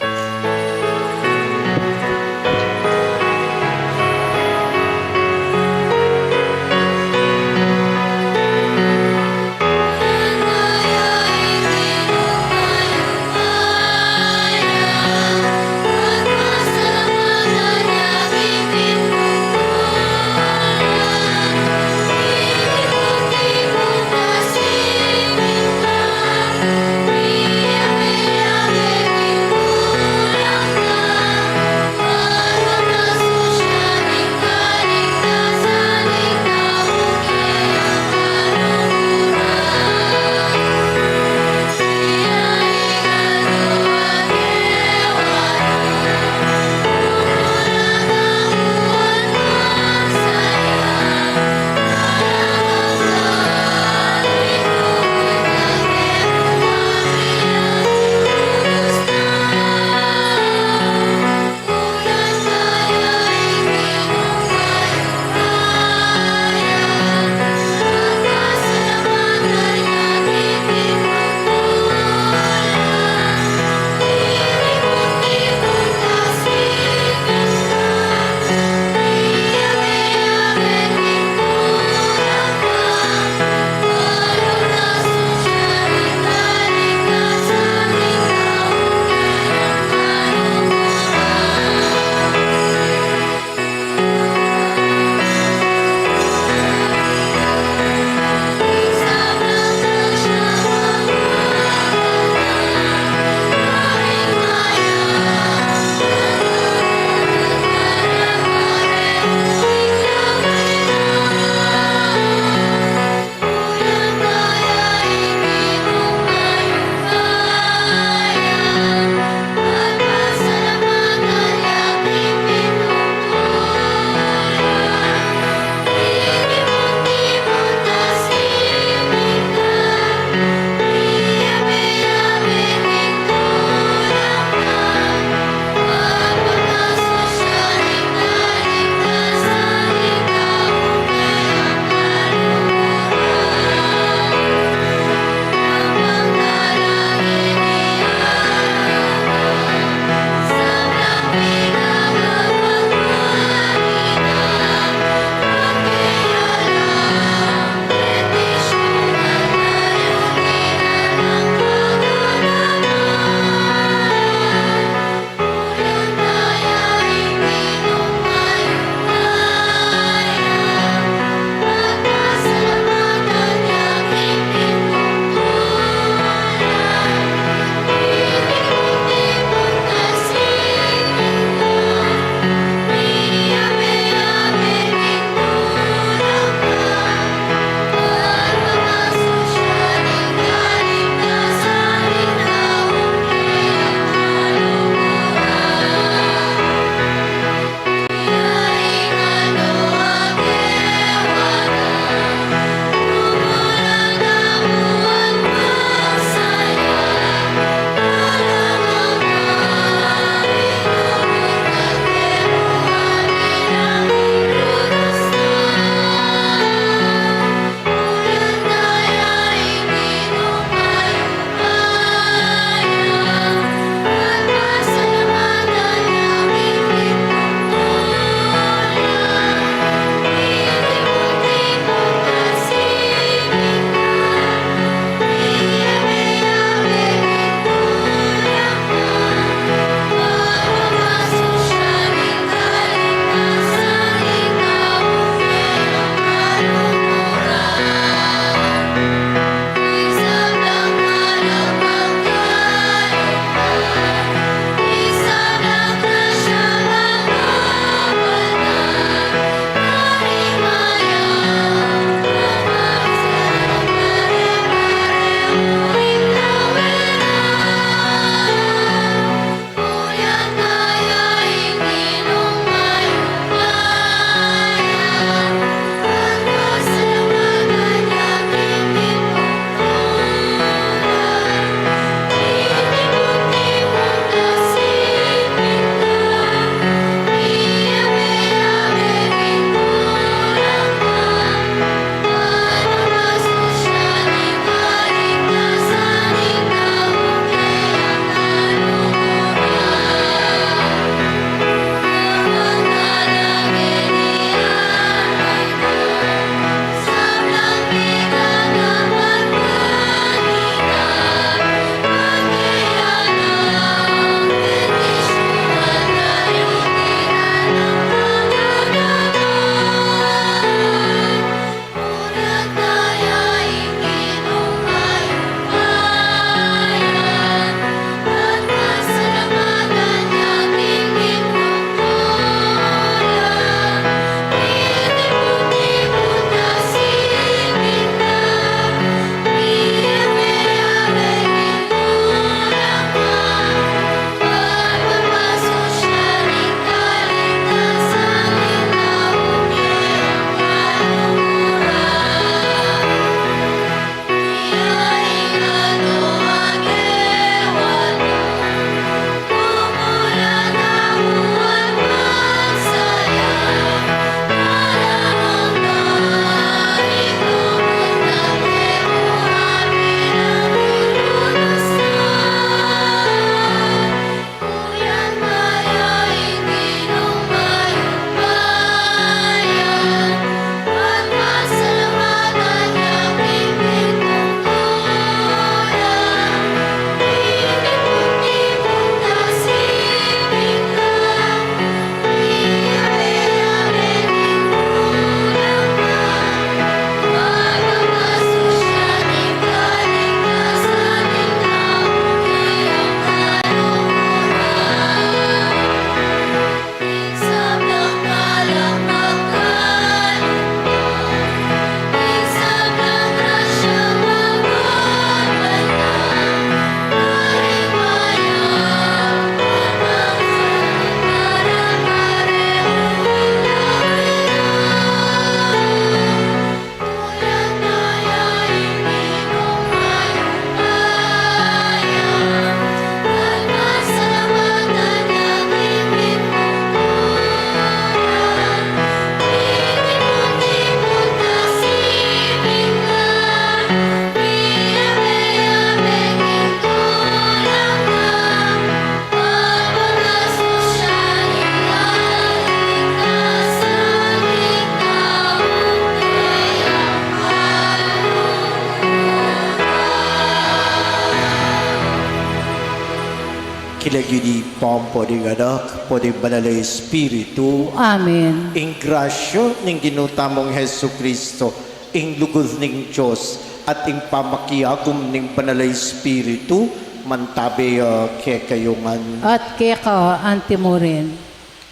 King lagyu ning Ibpa, ampo ning Anak, ampo ning Banal a Espiritu. Amen. Ing grasya ning Ginu tamung Jesucristo, ing lugud ning Dios, at ing pamakiagum ning Banal a Espiritu, mantabe ya kekayu ngan. At keka antimurin.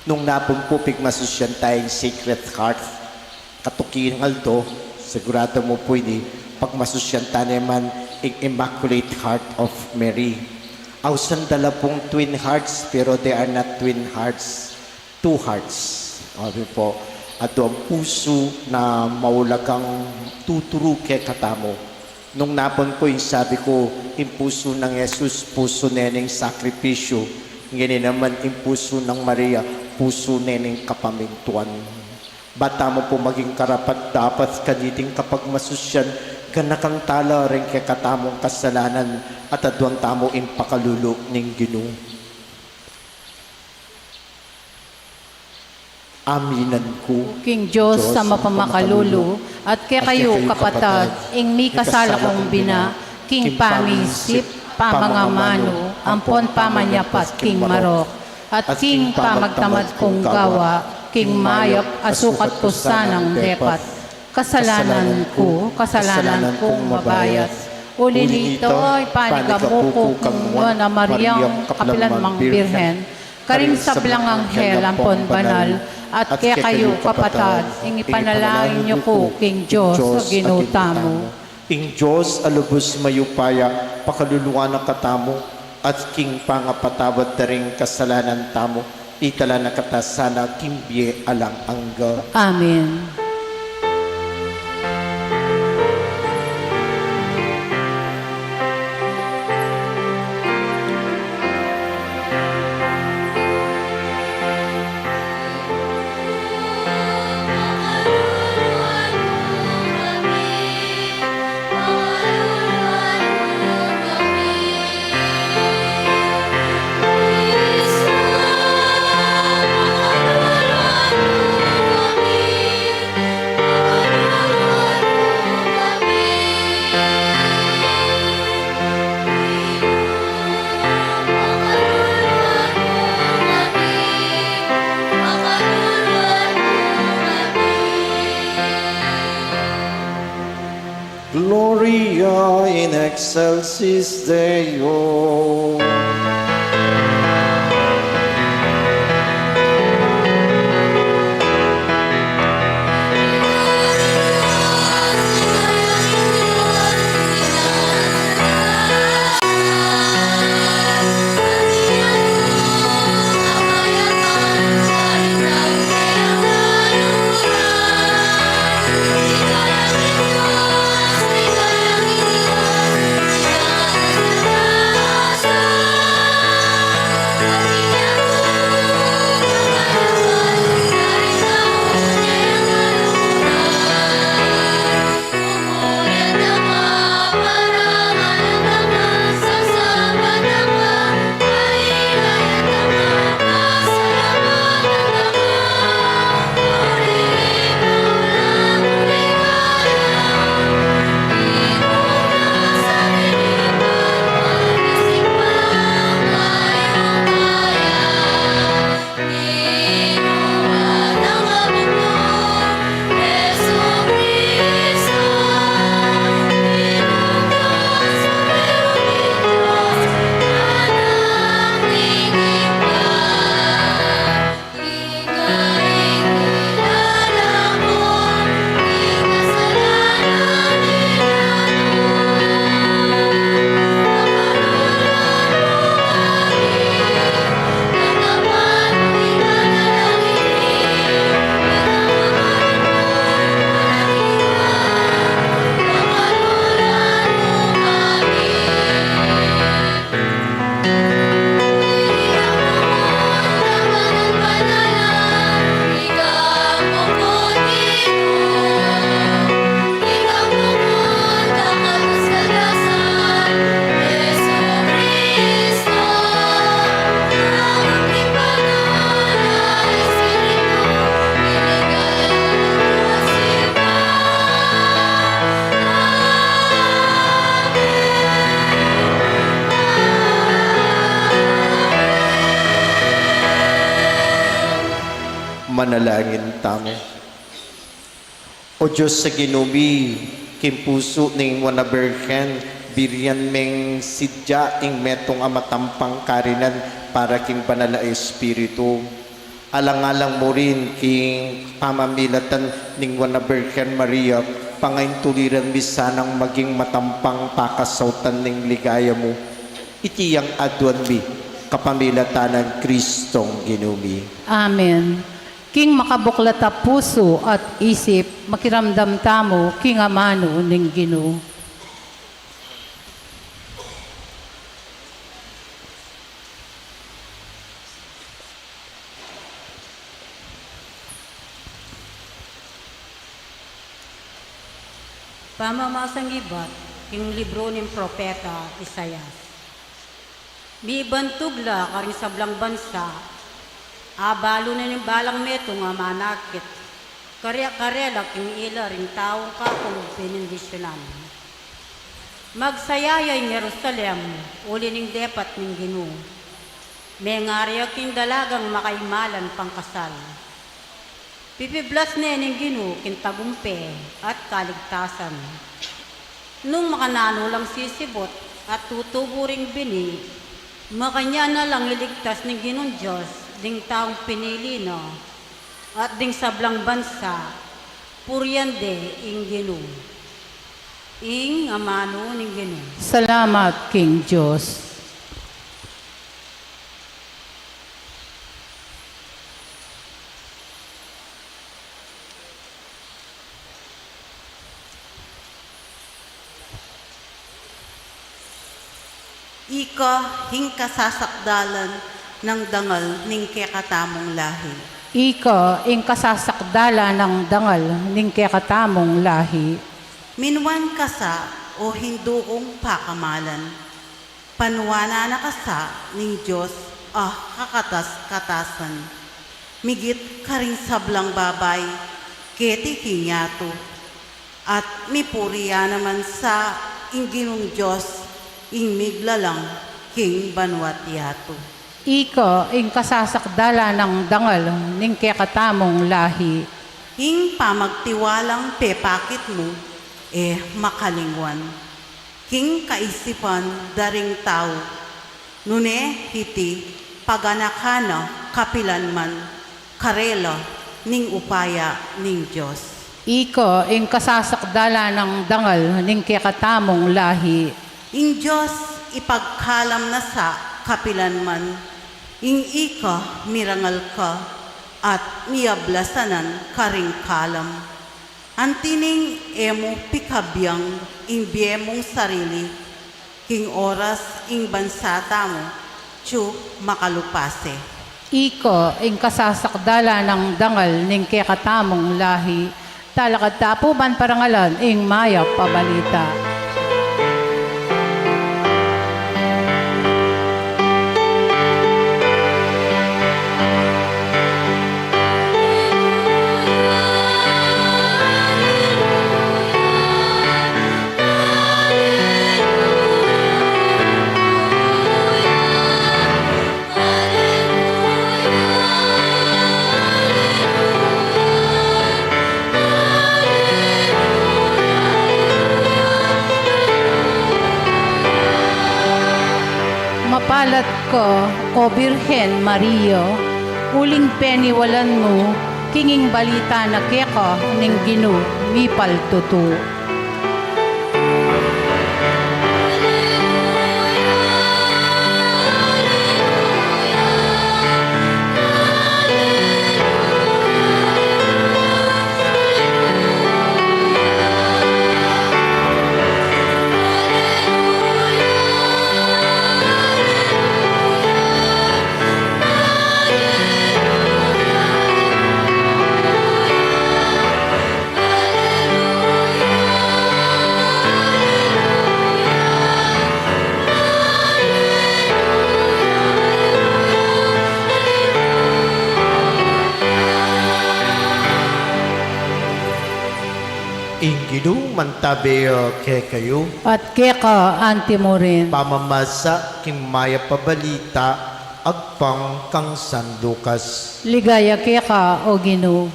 Nung napun pu pigmasusyan taya ing Sacred Heart, katuking aldo, sigurado mu pu ini, pagmasusyan ta naman ing Immaculate Heart of Mary. Ausan da la pung twin hearts, pero they are not twin hearts, two hearts. Sabi po, aduang pusu na maulagang tuturu kekatamu. Nung napun ku, ing sabi ku, ing pusu nang Jesus, pusu ne ning sakripisyu, ngeni naman ing pusu nang Maria, pusu ne ning kapamintuan. Ba tamu pu maging karapat-dapat kaniting kapagmasusyan, ganakan tala ring kekatamung kasalanan, at aduan tamu ing pakalulu ning Ginu. Aminan ku king Dios a mapamakalulu, at kekayu kapatad, ing mikasala kung bina, king pamisip, pamangamanu, ampon pamanyapat king marok, at king pamagtamad kung gawa, king mayap a sukat ku sanang depat. Kasalanan ku, kasalanan kung mabayat. Uli nito, ipanigamu ku kang Nuan a Mariang kapilanmang Birhen, karing sablang anghel ampon banal, at kekayu kapatad, ing ipanalangin yu ku king Dios a Ginu tamu. Ing Dios a lubus mayupaya, pakaluluan na katamu, at king pangapatawad da ring kasalanan tamu, itala na kata sana king bie alang angga. Amen. Gloria in excelsis Deo. Manalangin tamu. O Dios a Ginu mi, king pusu ning Nuan a Birhen, birian meng sidya ing metung a matampang karinan para king Banal a Espiritu. Alang-alang mu rin king pamamilatan ning Nuan a Birhen Maria, pangaintuliran mi sanang maging matampang pakasautan ning ligaya mu. Iti yang aduan mi kapamilatan nang Kristong Ginu mi. Amen. King makabuklat a pusu at isip, makiramdam tamu king amanu ning Ginu. Pamamasang ibat king libru ning propeta Isaias. Mibantug la karing sablang bansa, abalu na ning balang metung a manakit, kare-karela king ila ring taung kakung benendisyunan. Magsaya ya ing Jerusalem, uli ning depat ning Ginu. Mengari ya king dalagang makaimalan pangkasal. Pipiblas ne ning Ginu king tagumpe at kaligtasan. Nung makananu lang sisibut at tutubu ring bini, makanyan na lang iligtas ning Ginung Dios ding taung pinili na, at ding sablang bansa, purian de ing Ginu. Ing amanu ning Ginu. Salamat king Dios. Ika ing kasasakdalan nang dangal ning kekatamung lahi. Ika ing kasasakdalan nang dangal ning kekatamung lahi. Minuan ka sa, o hindu kung pakamalan. Panuanan na ka sa ning Dios a kakatas-katasan, migit karing sablang babai keti king yatu, at mipuri ya naman sa ing Ginung Dios ing miglalang king banua't yatu. Ika ing kasasakdalan nang dangal ning kekatamung lahi. Ing pamagtiwalang pepakit mu e makalingwan king kaisipan da ring tau, nune iti paganakan na kapilanman karela ning upaya ning Dios. Ika ing kasasakdalan nang dangal ning kekatamung lahi. Ing Dios ipagkalam na sa kapilanman ing ika mirangal ka at miablasanan karing kalam. Anti ning e mu pikabiang ing bie mung sarili, king oras ing bansa tamu atyu makalupase. Ika ing kasasakdalan nang dangal ning kekatamung lahi. Talakad ta pu ban parangalan ing mayap a balita. Mapalad ka, O Birhen Maria, uling peniwalan mu king ing balita na keka ning Ginu mipaltutu. Ing Ginu mantabe ya kekayu. At keka anti mu rin. Pamamasa king mayap a balita Agpang kang San Lucas. Ligaya keka, O Ginu.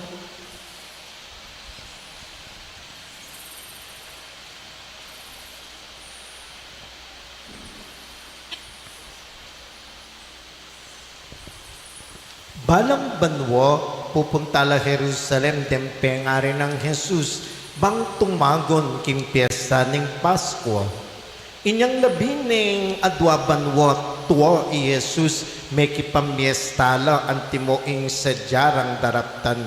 Balang banua, pupunta la Jerusalem deng pengari nang Jesus, bang tumagun king piesta ning Paskua. Inyang labi ning adua banua tua i Jesus, mekipamiesta la antimo ing sadya rang daraptan.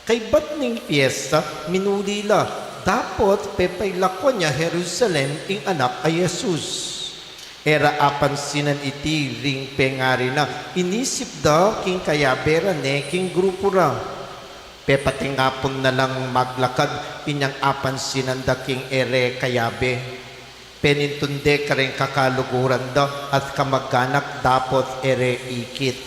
Kaybat ning piesta, minuli la, dapot pepailakwan ya Jerusalem ing anak a Jesus. E ra apansinan iti ring pengari na, inisip da king kayabe ra ne king grupu ra. Pepatingapun na lang maglakad, inyang apansinan da king e re kayabe. Penintun de kareng kakaluguran da at kamaganak dapot e re ikit.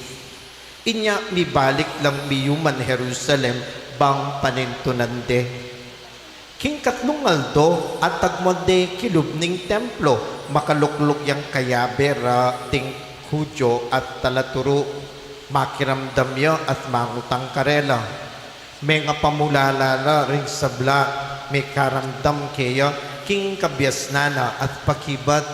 Inya mibalik lang miyuman Jerusalem bang panintunan de. King katlung aldo, atagmuan de kilub ning templo, makalukluk yang kayabe ra ding Judio at talaturu, makiramdam ya at mangutang karela. Mengapamulala la ring sabla, mikaramdam keya king kabiasnan na at pakibat.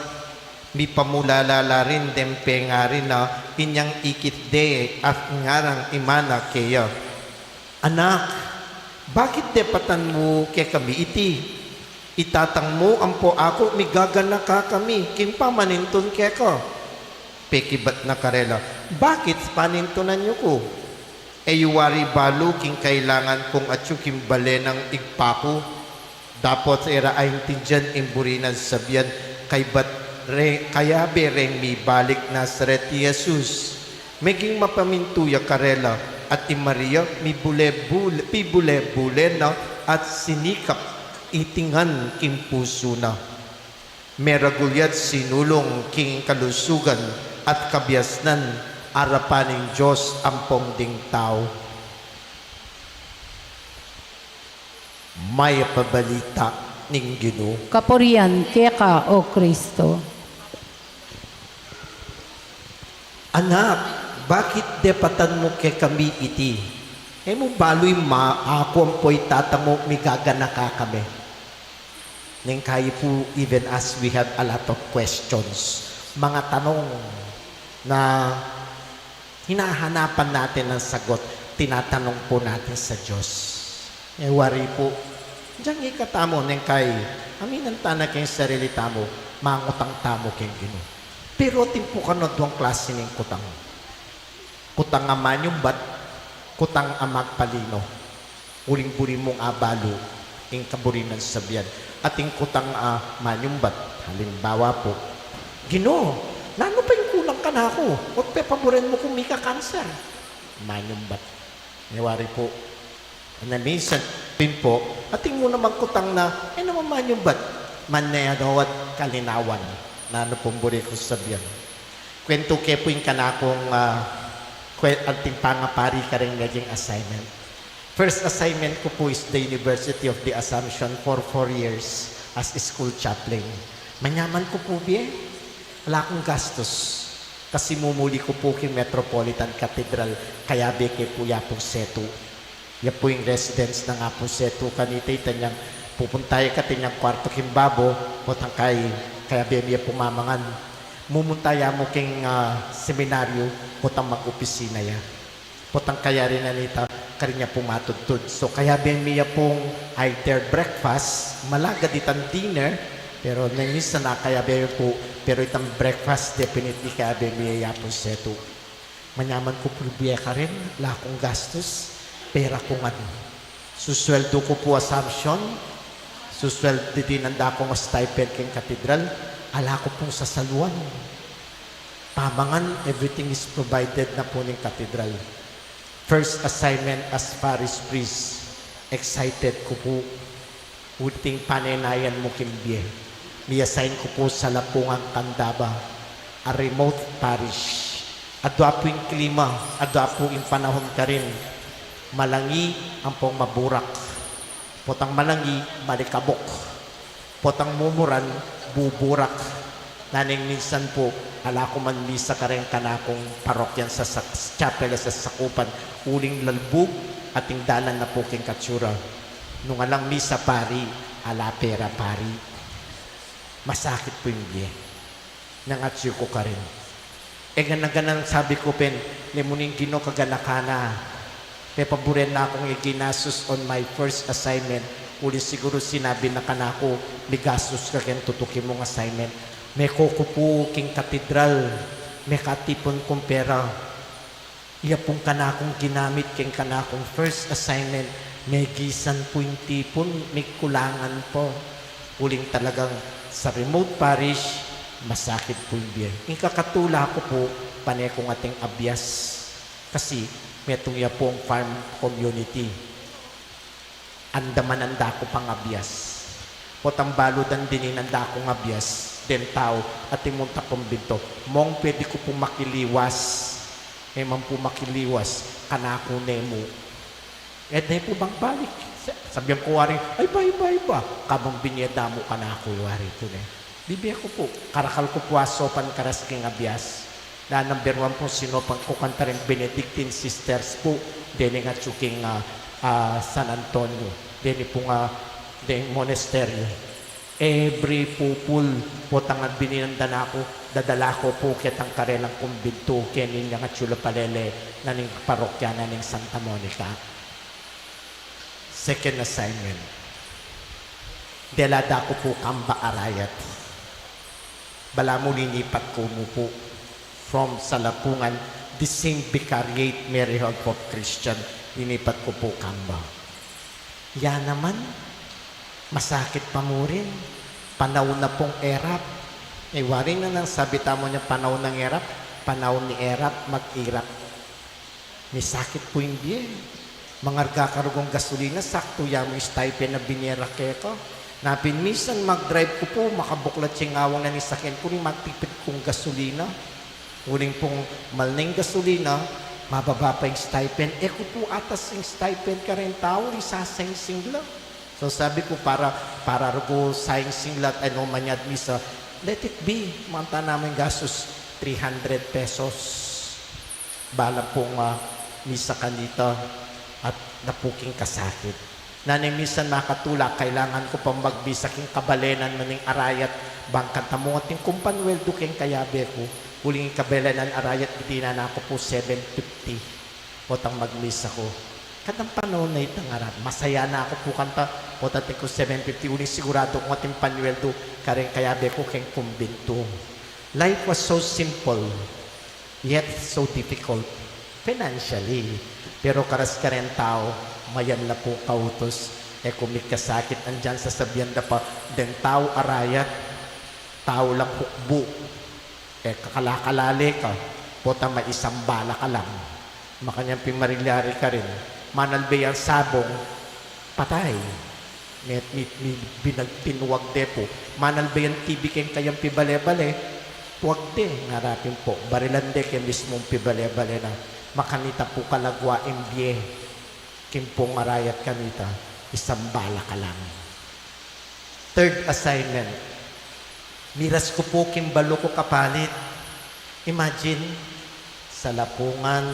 Mipamulala la rin deng pengari na, inyang ikit de at ngarang imana keya, "Anak, bakit depatan mu kekami iti? I tatang mu ampo aku migaganaka kami king pamanintun keka." Pekibat na karela, "Bakit panintunan yu ku? E yu wari balu king kailangan kung atyu king bale nang ibpa ku?" Dapot e ra aintindian ing buri nang sabian, kaybat re, kayabe reng mibalik Nazaret i Jesus. Meging mapamintu ya karela, at i Maria mibule-bule, pibule-bule na at sinikap itingan king pusu na. Meragul ya't sinulung king kalusugan at kabiasnan arapan ning Dios ampong ding tau. Mayap a balita ning Ginu. Kapurian keka, O Kristo. Anak, bakit depatan mu kekami iti? E mu balu ing aku ampo i tata mu migaganaka kami? Neng kayi pu, even as we have a lot of questions, mga tanong na hinahanapan natin ng sagot, tinatanong po natin sa Diyos. E wari pu, diyang ikatamu neng kayi, aminan ta na king sarili tamu, mangutang tamu king Ginu. Pero atin pu kanu duang klasi ning kutang. Kutang a manyumbat, kutang a magpalino. Uling buri mung abalu ing kaburi nang sabian. Atin kutang a manyumbat, halimbawa pu, "Ginu, nanu pa ing kulang kanaku? Ot pepaburen mu kung mika-cancer?" Manyumbat. E wari pu, na minsan pin pu, atin mu namang kutang na, e naman manyumbat, manenawat kalinawan. Nanu pung buri kung sabian? Kwentu ke pu ing kanakung, ah, kwe-, anting pangapari kareng meging assignment. First assignment ku pu is the University of the Assumption for four years as school chaplain. Manyaman ku pu bie, ala kung gastus. Kasi mumuli ku pu king Metropolitan Cathedral, kayabe ke pu Yapung Setu. Ya pu ing residence nang Apung Setu kanita, ita nyang pupunta ya kati nyang kwartu king babo, potang kayi, kayabe mi ya pung mamangan. Mumunta ya mu king, ah, seminaryo, potang mag-opisina ya. Potang kayari na nita, karin ya pung matudtud. So, kayabe mi ya pung either breakfast, malagad itang dinner, pero neng minsan na kayabe mi pu, pero itang breakfast, definitely kayabe mi ya Yapung Setu. Manyaman ku pu bie karin, ala kung gastus, pera ku ngan. Susweldu ku pu Assumption, susweldu dinan da kung stipend king katedral, ala ku pung sasaluan. Pamangan, everything is provided na pu ning katedral. First assignment as parish priest, excited ku pu. Uling panenayan mu king bie. Mi-assign ku pu sa Lapungan, Candaba, a remote parish. Adwa pu ing klima, adwa pu ing panahun karin. Malangi ampong maburak. Potang malangi, malikabuk. Potang mumuran, buburak. Naneng minsan pu, ala ku man misa kareng kanakung parokya sa, sa chapel a sasakupan, uling lalbug, ating dalan na pu king katsura. Nung alang misa, pari, ala pera, pari. Masakit pu ing bie. Nang atyu ku karin. E gana-ganang sabi ku pin, lemu ning Ginu kaganaka na. Pepaburen na kung iginasus on my first assignment. Uli siguru sinabi na kanaku, migasus ka ken tutuki mung assignment. Meko ku pu king katedral, mekatipun kung pera. Iya pung kanakung ginamit king kanakung first assignment, megisan pu ing tipun, mikulangan pa. Uling talagang sa remote parish, masakit pu ing bie. Ing kakatula ku pu, pane kung ating abias. Kasi, metung ya pung farm community. Andaman anda ku pang abias. Potang balu dan dininan da kung abias, den tau, ating munta kumbintu. Mong pwede ku pu makiliwas. E man pu makiliwas, kanaku ne mu. E ne pu bang balik. Sa-, sabian ku wari, ay ba, ay ba, ay ba. Kabang binie da mu kanaku wari tu ne. Bibie ku pu, karakal ku pu asopan karas king abias. Na number one pu sinopan ku kanta ring Benedictine sisters pu, deni nga atyu king, ah, ah, San Antonio, deni pu nga, deng monasteryo. Every pupul, potang bininan da naku, dadala ku pu ketang karelang kumbintu, keni nya nga atyu la palele, na ning parokya na ning Santa Monica. Second assignment. Dela da ku pu kamba arayat. Balamu linipat ku mu pu from Salapungan, the same vicariate, Mary Help of Christian, linipat ku pu kamba. Ya naman, masakit pa mu rin. Panaun na pung erap. E, wari na nang sabi tamu nya panaun ng erap, panaun ni erap, mag-irap. Misakit pu ing bie. Mangarga ka rugung gasolina, saktu ya mu ing stipend a binye ra keka. Napin minsan mag-drive ku pu, makabuklat ya ing awang na ning sakyan ku, uli magtipid kung gasolina. Uling pung mal na ing gasolina, mababa pa ing stipend. E ku pu atas ing stipend kareng tau, uli sasaingsing la. So sabi ku, para, para rugu saingsing la at e no manyad misa, let it be, manta namu ing gastus, three hundred pesos. Bala pung, ah, misa kanita at napuking kasakit. Naneng minsan makatula, kailangan ku pang magmisa king kabalenan na ning arayat, bang kanta mu ating kumpanweldu keng kayabe ku, uling ing kabalenan arayat, dinan na ku pu seven fifty. Potang magmisa ku. Kantang panaun na itang arayat, masaya na ku pu kanta, pota atin ku seven fifty, uling siguradu kung ating panweldu kareng kayabe ku keng kumbintu. Life was so simple, yet so difficult financially. Pero karas kareng tau, mayan la pu kautus, e ku mikasakit, andian sasabian da pa, deng tau arayat, tau lang hukbu. E, kakalakalale ka, pota maisambala ka lang. Makanyan pin marilyari karin. Manalbe yang sabong, patay. Met, mit, mi, binagtin wagde pu. Manalbe yang T V keng kayang pibale-bale, wagde, ngarapin pu. Barilan de keng mismung pibale-bale na. Makanita pu kalagwa ing bie. King pung arayat kanita, isambala ka lang. Third assignment. Miras ku pu king balu ku kapalit. Imagine, Salapungan,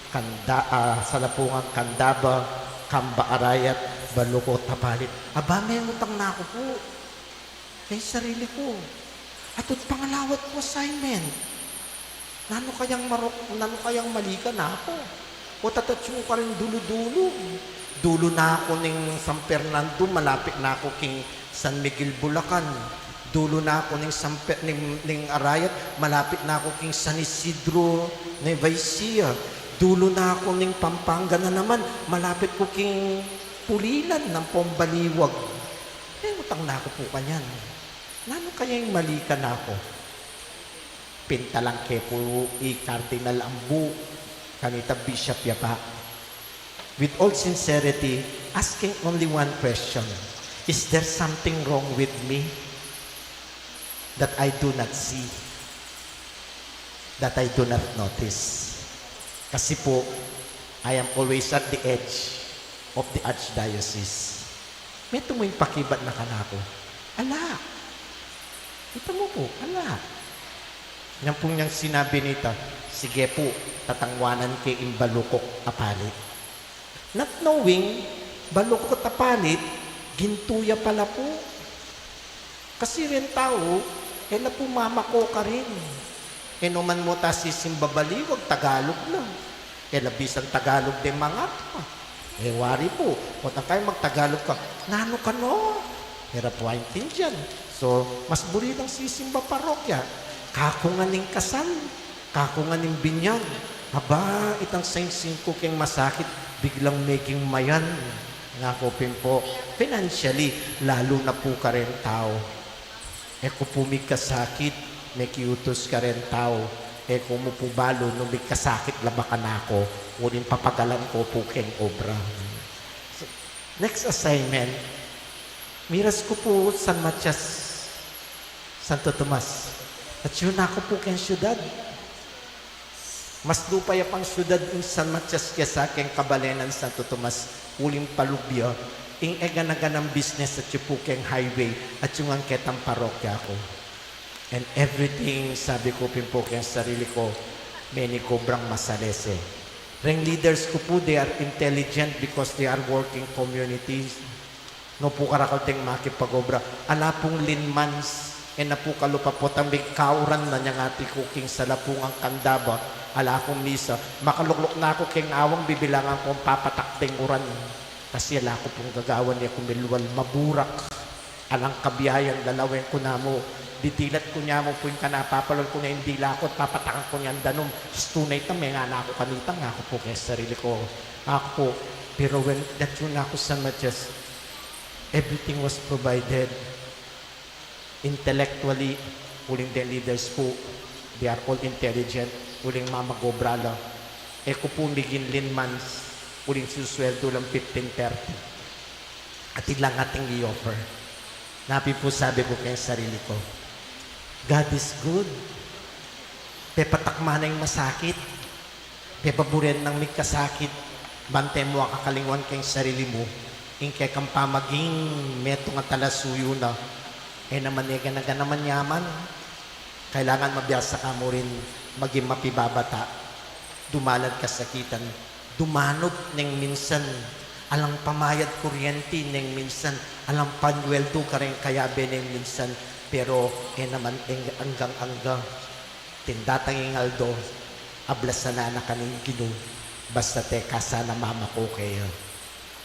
Canda-, ah, Salapungan, Candaba, kamba arayat, balu ku tapalit. Aba, mengutang na ku pu. Keng sarili ku. Atin pang ala wang assignment. Nanu kayang maro-, nanu kayang mali kanaku? O tatatsu karin dulu-dulu. Dulu na ku ning San Fernando, malapit na ku king San Miguel, Bulacan. Dulu na ku ning San Pe-, ning, ning Arayat, malapit na ku king San Isidro, Nueva Ecija. Dulu na ku ning Pampanga na naman, malapit ku king Pulilan, nang Pombaliwag. E, utang na ku pu kanyan. Nanu kaya ing mali kanaku? Pintalan ke pu i Cardinal Ambu, kanita Bishop Yapa. With all sincerity, asking only one question, is there something wrong with me that I do not see, that I do not notice? Kasi po, I am always at the edge of the archdiocese. Metung mu ing pakibat na kanaku? Ala. Kita mu pu, ala. Nyan pung nyang sinabi nita, sige pu, tatangwanan ke ing balukok a palit. Not knowing, balukok a palit, gintu ya pala pu. Kasi reng tau, e la pu mamako karin. E no man mu ta sisimba baliwag, Tagalog la. E la bisang Tagalog deng mangapa. E wari pu, o ta kaya magtagalog ka, nanu ka no? E ra pu aintindian. So, mas buri lang sisimba parokya. Kaku ngan ing kasal, kaku ngan ing binyag. Aba, itang singsing ku keng masakit, biglang meging mayan. Nga ku pin pu, financially, lalu na pu kareng tau. E ku pu migkasakit, mekiutus kareng tau. E ku mu pu balu nung migkasakit la ba kanaku, uling papagalan ku pu keng obra. So, next assignment, miras ku pu San Matias, Santo Tomas. Atyu na ku pu keng syudad. Mas lupaya pang syudad ing San Matias kesa keng kabalenan Santo Tomas, uling palubya, ing e gana-ganang business atyu pu keng highway, atyu ngan ketang parokya ku. And everything, sabi ku pin pu keng sarili ku, meni kobrang masalese. Reng leaders ku pu, they are intelligent because they are working communities. No pu karakal deng makipag-obra. Ala pung linmans, e na pu kalupa potang migkauran na nyang ati ku king salapungan kandaba. Ala kung misa, makalukluk na ku keng awang bibilangan kung papatak deng uran. Kasi ala ku pung gagawan, e ku milwal maburak. Alang kabiayan, lalawen ku na mu, didilat ku nya mu pu ing kanapapalal ku na ing dila ku at papatakan ku nyang danum. Stu na ita, mengana ku kanita, nga ku pu keng sarili ku. Aku, pero when, atyu na ku San Matias, everything was provided. Intellectually, uling deng leaders ku, they are all intelligent, uling mamag-obra la. E ku pu miging linmans, uling susweldo lang fifteen thirty. Atin lang ating i-offer. Napin pu sabi ku keng sarili ku, God is good. Pepatakman na ing masakit. Pepaburen nang migkasakit, ban e mu akakalingwan keng sarili mu, ing kekang pamaging metung a talasuyu na, e naman e gana-gana manyaman. Kailangan mabiasa ka mu rin maging mapibabata, dumalan kasakitan, dumanup neng minsan, alang pamayad kuryenti neng minsan, alang panyueldo kareng kayabe neng minsan, pero e naman eng-, anggang-angga. Atin datang ing aldo, ablasan na na ka ning Ginu, basta e ka sana mamako keya.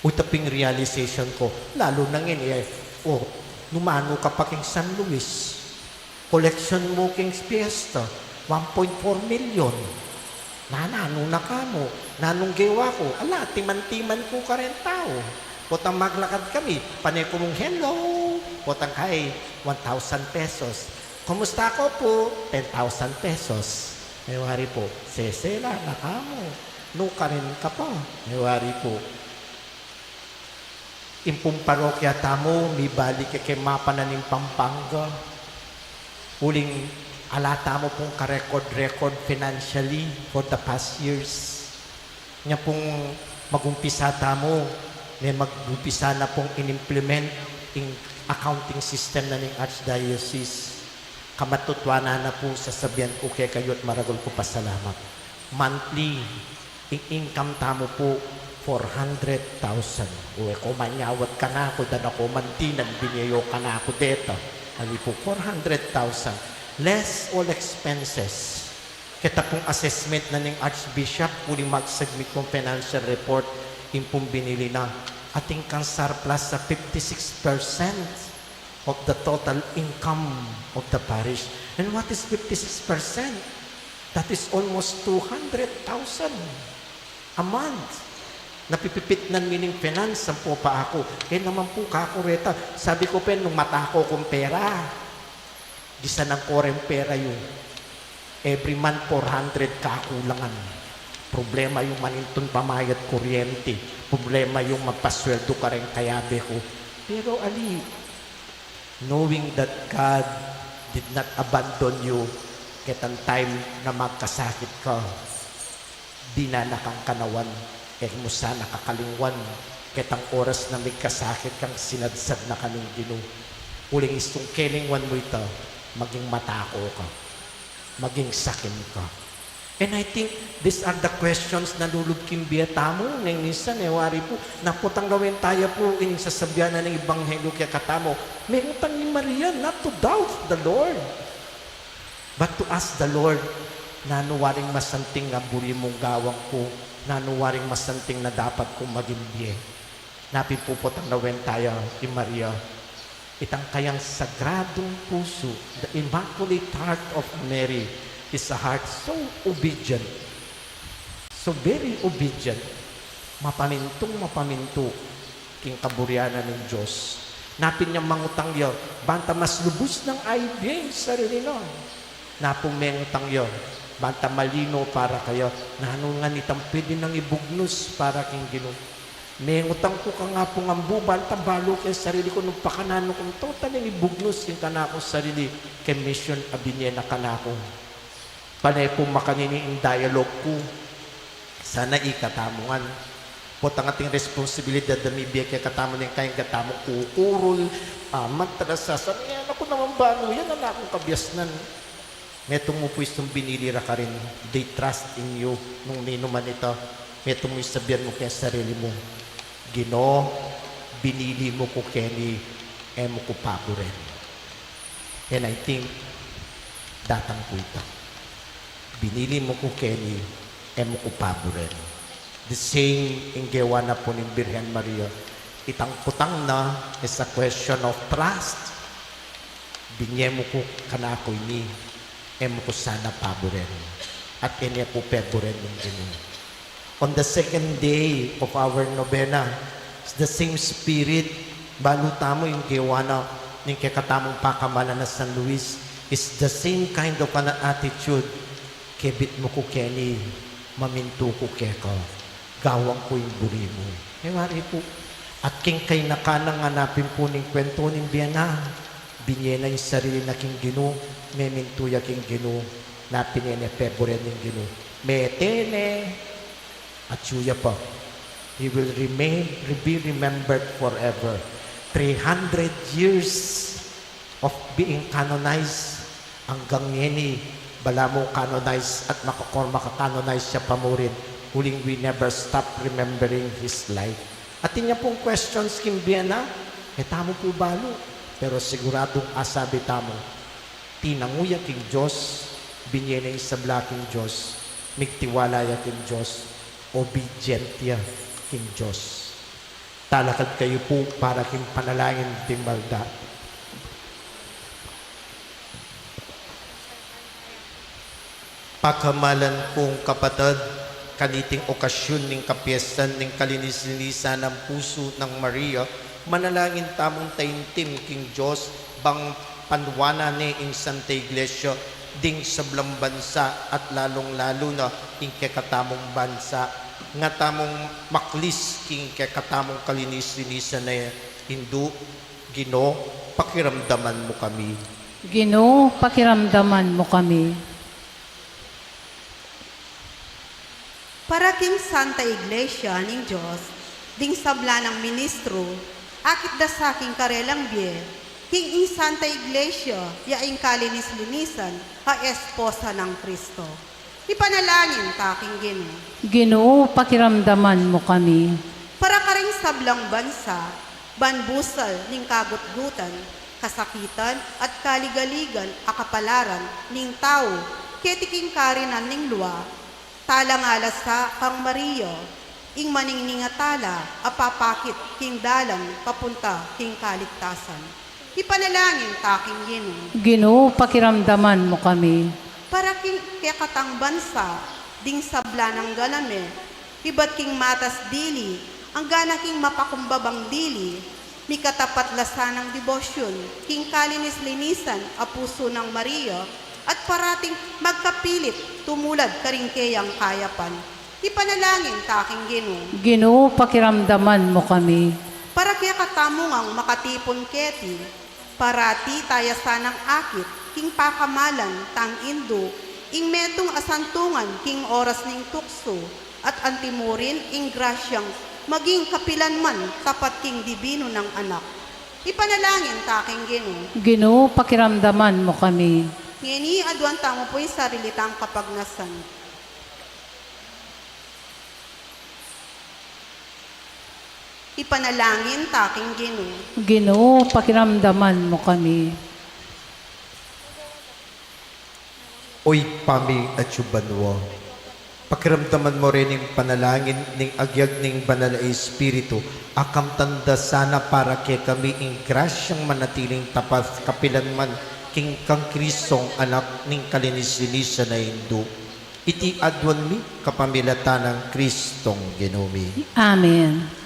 Uta pin realization ku, lalu na ngeni, e, o, numanu ka pa king San Luis. Collection mu king piyesta, one point four million. Nananu na ka mu, nanung gewa ku, ala, timan-timan ku kareng tau. Potang maglakad kami, pane ku mung hello, potang kay, one thousand pesos. Kumusta ka pu? Ten thousand pesos. E wari pu, sesela na ka mu. Nukarin ka pa. E wari pu. Ing pung parokya tamu, mibalik ke keng Mapa na ning Pampanga. Uling ala tamu pung ka-record-record financially for the past years. Nya pung mag-umpisa tamu, me mag-umpisa na pung in-implement ing accounting system na ning Archdiocese. Kamatutuanan na pu, sasabian ku kekayu at maragul ku pasalamat. Monthly, ing income tamu pu, four hundred thousand. Uwe ko manyawad kanaku, dan ako mantinan, binie yo kanaku deta. Ali pu, four hundred thousand. Less all expenses. Keta pung assessment na ning Archbishop, uling mag-submit kung financial report, ing pung binili na. Atin kang surplus sa fifty-six percent of the total income of the parish. And what is fifty-six percent? That is almost two hundred thousand a month. Napipipitnan mi ning finance, ampo pa aku. E naman pu kaku reta. Sabi ku pen, nung matako kung pera. Gisanan ko reng pera yu. Every month, four hundred kakulangan. Problema yung manintun pamayad kuryente. Problema yung magpasweldo kareng kayabe ku. Pero ali, knowing that God did not abandon you, ketang time na magkasakit ka, dinan na kang kanawan, e mu sana kakalingwan, ketang oras na migkasakit kang sinadsad na ka ning Ginu. Uling istung kelingwan mu ita, Maging matako ka. Maging sakim ka. And I think these are the questions na lulub king bie tamu. Neng minsan, e wari pu, naputang lawen taya pu ing sasabian na ning Ebanghelyo kekatamu. Mengutang i Maria, not to doubt the Lord, but to ask the Lord, nanu waring masanting a buri mung gawan ku, nanu waring masanting na dapat kung maging bie. Napin puputang lawen taya i Maria. Itang kayang sagradung pusu, the Immaculate Heart of Mary, is a heart so obedient, so very obedient, mapamintung mapamintu king kaburian na ning Dios. Napin yang mangutang ya, banta mas lubus nang aibie ing sarili na. Napin mengutang ya, banta malino para kaya, nanu ngan itang pwede nang ibugnus para king Ginu. Mengutang ku ka nga pung ambu, banta balu ke sarili ku nung pakananu kung totally ibugnus ing kanakung sarili ke mission a binie na kanaku. Pane pu makanini ing dialogue ku. Sana ikatamu ngan. Potang ating responsibilidad a mibie kekatamu ning kayang gatamung kukurul, a, mantrasa, sana yan aku naman balu yan, ala kung kabiasnan. Metung mu pu istung binili ra karin, they trust in you, nung ninu man ita, metung mu isabian mu keng sarili mu, Ginu, binili mu ku keni, e mu ku paburen. And I think, datang pu ita. Binili mu ku keni, e mu ku paburen. The same ing gewa na pu ning Birhen Maria. Itang kutang na is a question of trust. Binie mu ku kanaku ini, e mu ku sana paburen. At e ne pu peburen ning Ginu. On the second day of our novena, it's the same spirit. Balu tamu ing gewa na ning kekatamung pakamalan a San Luis. It's the same kind of an attitude. Kebit mu ku keni, mamintu ku keka, gawan ku ing buri mu. E wari pu. At king kainakan na, nganapin pu ning kwentu ning bie na, binie na ing sarili na king Ginu, memintu ya king Ginu, napin e ne peburen ning Ginu. Mete ne, atyu ya pa. He will remain, be remembered forever. Three hundred years of being canonized, anggang ngeni, balamu canonized at makakor maka-canonize ya pa murin, uling we never stop remembering his life. Atin ya pung questions king bie na, e tamu pu balu, pero siguradung asabi tamu, tinangu ya king Dios, binie ne ing sabla king Dios, migtiwala ya king Dios, obedient ya king Dios. Talakad kayu pu para king panalangin ding malda. Pakamalan kung kapatad, kaniting okasyun ning kapiestan ning kalinis-linisan nang pusu nang Maria, manalangin tamung taimtim king Dios bang panuanan ne ing Santa Iglesia ding sablang bansa at lalung-lalu na ing kekatamung bansa. Nga tamung maklis king kekatamung kalinis-linisan a indu. Ginu, pakiramdaman mu kami. Ginu, pakiramdaman mu kami. Para king Santa Iglesia ning Dios, ding sabla nang ministru, akit da sa king karelang bie, king ing Santa Iglesia ya ing kalinis-linisan a esposa nang Kristo. Ipanalangin ta king Ginu. Ginu, pakiramdaman mu kami. Para karing sablang bansa, ban busal ning kagutgutan, kasakitan, at kaligaligan a kapalaran ning tau, keti king karinan ning lua, talang ala sa kang Maria, ing maningning a tala a papakit king dalan papunta king kaligtasan. Ipanalangin ta king Ginu. Ginu, pakiramdaman mu kami. Para king kekatang bansa, ding sabla nang ganame, ibat king matas dili, anggana king mapakumbabang dili, mikatapat la sanang debosyun king kalinis-linisan a pusu nang Maria, at parating magkapilit tumulad karing keyang kayapan. Ipanalangin ta king Ginu. Ginu, pakiramdaman mu kami. Para kekatamu ngang makatipun keti, parati taya sanang akit king pakamalan tang indu, ing metung a santungan king oras ning tuksu, at antimurin ing grasyang maging kapilanman tapat king dibinu nang Anak. Ipanalangin ta king Ginu. Ginu, pakiramdaman mu kami. Ngeni, aduan tamu pu ing sarili tang kapagnasan. Ipanalangin ta king Ginu. Ginu, pakiramdaman mu kami. O Ibpa mi atsu banua, pakiramdaman mu rin ing panalangin ning agyag ning Banal a Espiritu, a kamtan da sana para kekami ing grasyang manatiling tapat kapilan man king kang Kristong Anak ning kalinis-linisan a Indu. Iti aduan mi kapamilatan nang Kristong Ginu mi. Amen.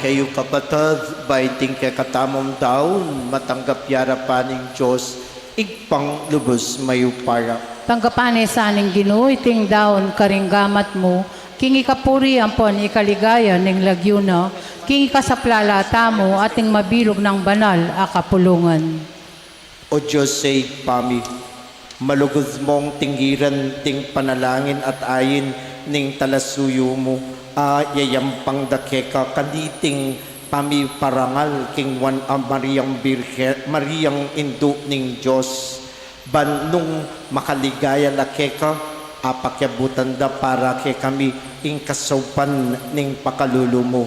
Kayu kapatad, ba iting kekatamung daun, matanggap ya ning Dios, Ibpang lubus mayupaya. Tanggapan na sa ning Ginu iting daun karing gamat mu, king ikapuri ampon ikaligaya ning lagyu na, king ikasaplala tamu at ning mabilug nang banal a kapulungan. O Dios a Ibpa mi, malugud mung tingiran ding panalangin at ain ning talasuyu mu, a yayampang da keka kaniting pamiparangal king nuan a Mariang Birhen, Mariang Indu ning Dios. Ban nung makaligaya la keka, apakiabutan da para kekami ing kasaupan ning pakalulu mu.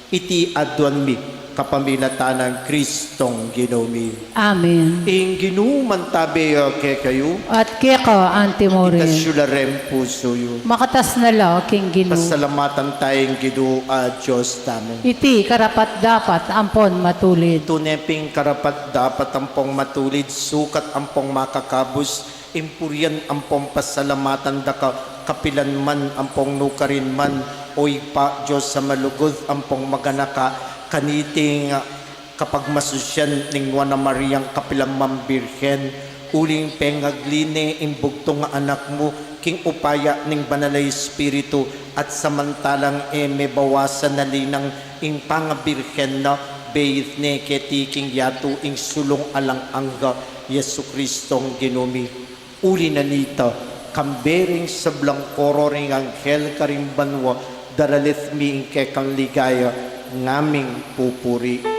Iti aduan mi kapamilatan nang Kristong Ginu mi. Amen. Ing Ginu mantabe ya kekayu. At keka antimurin. Itas yu la ring pusu yu. Makatas na la king Ginu. Pasalamatan taya ing Ginu a Dios tamu. Iti karapat-dapat ampon matulid. Tune pin karapat-dapat ampon matulid, sukat ampon makakabus, ing purian ampon pasalamatan da ka kapilan man ampon nukarin man, O Ibpa, Dios a malugud ampon maganaka, kaniting kapagmasusian ning nuan a Mariang kapilan man Birhen, uling pengagli ne ing bugtung a Anak mu king upaya ning Banal a Espiritu, at samantalang e me bawasan a linang ing pangabirhen na, beit ne keti king yatu ing sulung alang angga, Jesucristong Ginu mi. Uli na nita, kambe ring sablang koro ring anghel karing banua, daralit mi ing kekang ligaya, ngaming pupuri.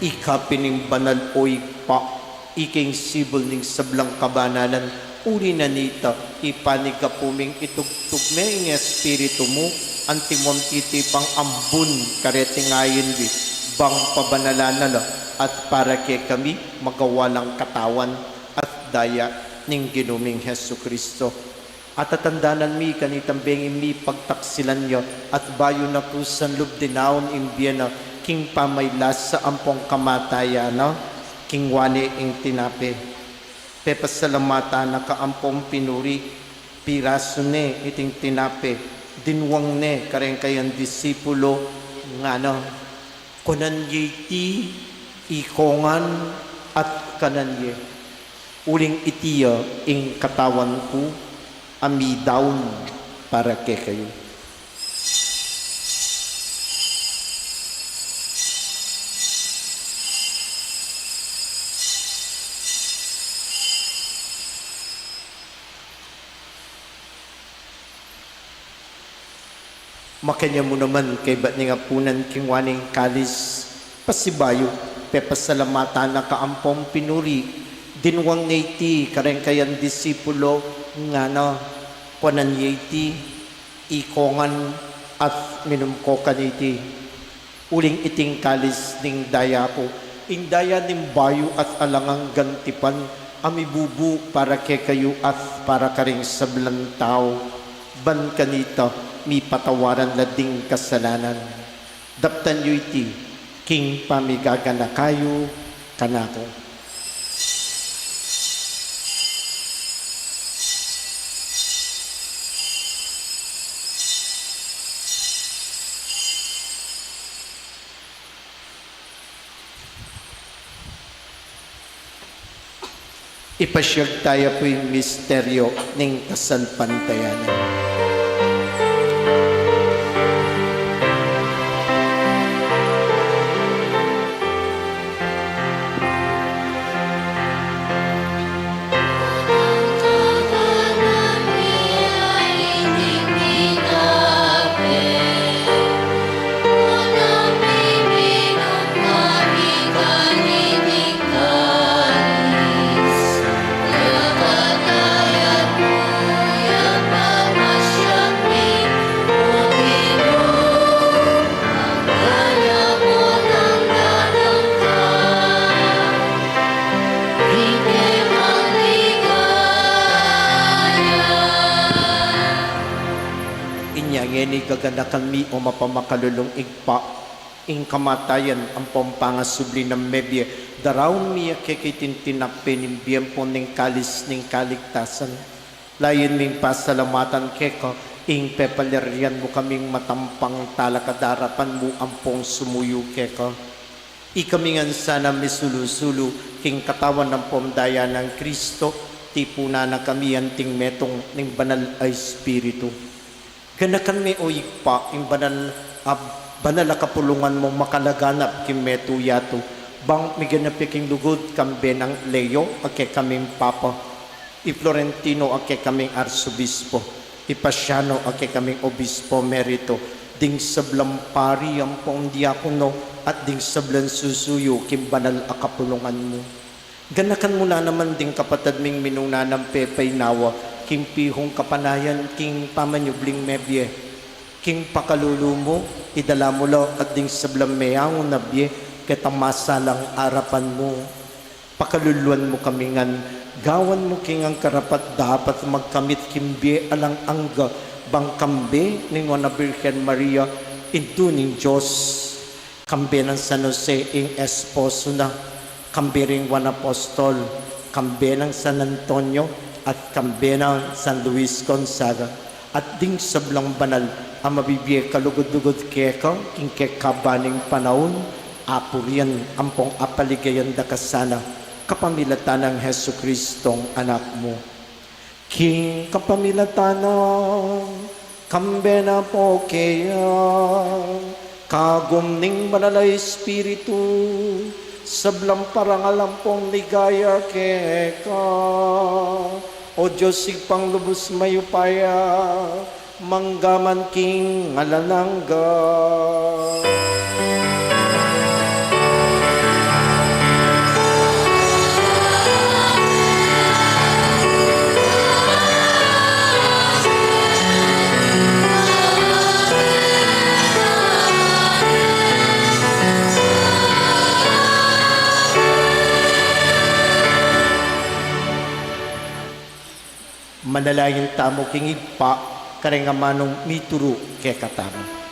Ika pin ing banal, o Ibpa, ika ing sibul ning sablang kabanalan, uli na nita, ipanyawad ming itubud me ing Espiritu mu, antimong titipang ambun kareting ain mi, bang pabanalan na la, at para kekami, magawa lang katawan at daya ning Ginu ming Jesucristo. At tatandanan mi kanitang bengi mi pagtaksilan ya, at bayu na ku sanlub dinaun ing bie na, king pamaylasa ampong kamatayan na, kinua ne ing tinape. Pepasalamatan na ka ampong pinuri, pirasu ne iting tinape, dinwang ne kareng kayang disipulo, ngana, kuanan ye iti, ikongan at kanan ye. Uling iti ya ing katawan ku a midaun para kekayu. Makanyan mu naman kaybat ning apunan, kinua ne ing kalis, pasibayu, pepasalamatan na ka ampong pinuri, dinwang ne iti kareng kayang disipulo, ngana, kuanan ye iti, ikongan at minum ko kaniti. Uling iti ing kalis ning daya ku, ing daya ning bayu at alang anggang tipan, a mibubu para kekayu at para karing sablang tau, ban kanita mipatawaran la ding kasalanan. Daptan yu iti king pamigaganaka yu kanaku. Ipasyag taya pu ing misteryo ning kasalpantayanan. Inya ngeni gaganakan mi, o mapamakalulung Ibpa, ing kamatayan ampong pangasubli nang mebie, daraun mi ya keka iting tinape ning bie ampong ning kalis ning kaligtasan. Layun ming pasalamatan keka ing pepalyarian mu kaming matampang talakad king arapan mu ampong sumuyu keka. Ikami ngan sana misulu-sulu king katawan ampong daya nang Kristo, tipunan na kami anting metung ning Banal a Espiritu. Ganakan me, o Ibpa, ing banal a, banal a kapulungan mung makalaganap king metung yatu, bang miganap ya king lugud kambe nang Leo a kekaming Papa, i Florentino a kekaming Arsobispo, i Pasiano a kekaming Obispo Emerito, ding sablang pari ampong diakono, at ding sablang susuyu king banal a kapulungan mu. Ganakan mu la naman ding kapatad ming minuna nang pepainawa king pihung kapanayan king pamanyubling mebie. King pakalulu mu, idala mu la at ding sablang meangu na bie ketang masalang arapan mu. Pakaluluan mu kami ngan, gawan mu king karapat-dapat magkamit king bie alang angga, bang kambe ning Nuan a Birhen Maria, Indu ning Dios, kambe nang San Jose ing esposo na, kambe ring Nuan Apostol, kambe nang San Antonio, at kambe nang San Luis Gonzaga, at ding sablang banal a mabibie kalugud-lugud keka king kekaban ning panaun, apurian ampong apaligayan da ka sana, kapamilatan nang Jesucristong Anak mu. King kapamilatan na, kambe na pu keya, kagum ning Banal a Espiritu, sablang parangal ampong ligaya keka, O Dios, Ibpang lubus mayupaya, mangga man king alang angga. Manalangin tamu king Ibpa, kareng amanung mituru kekatamu.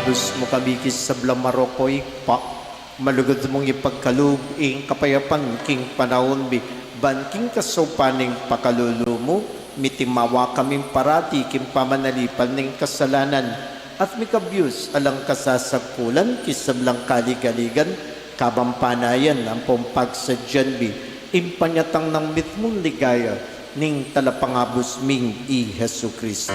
Diyos mu kami king sablang marok, o Ibpa, malugud mung ipagkalub ing kapayapan king panaun mi, ban king kasaupan ning pakalulu mu, mitimawa kaming parati king pamanalipan ning kasalanan, at mikabus alang kasasagkulan king sablang kaligaligan, kabang panayan ampong pagsadyan mi ing panyatang nang mitmung ligaya ning Talapangabus ming i Jesucristo.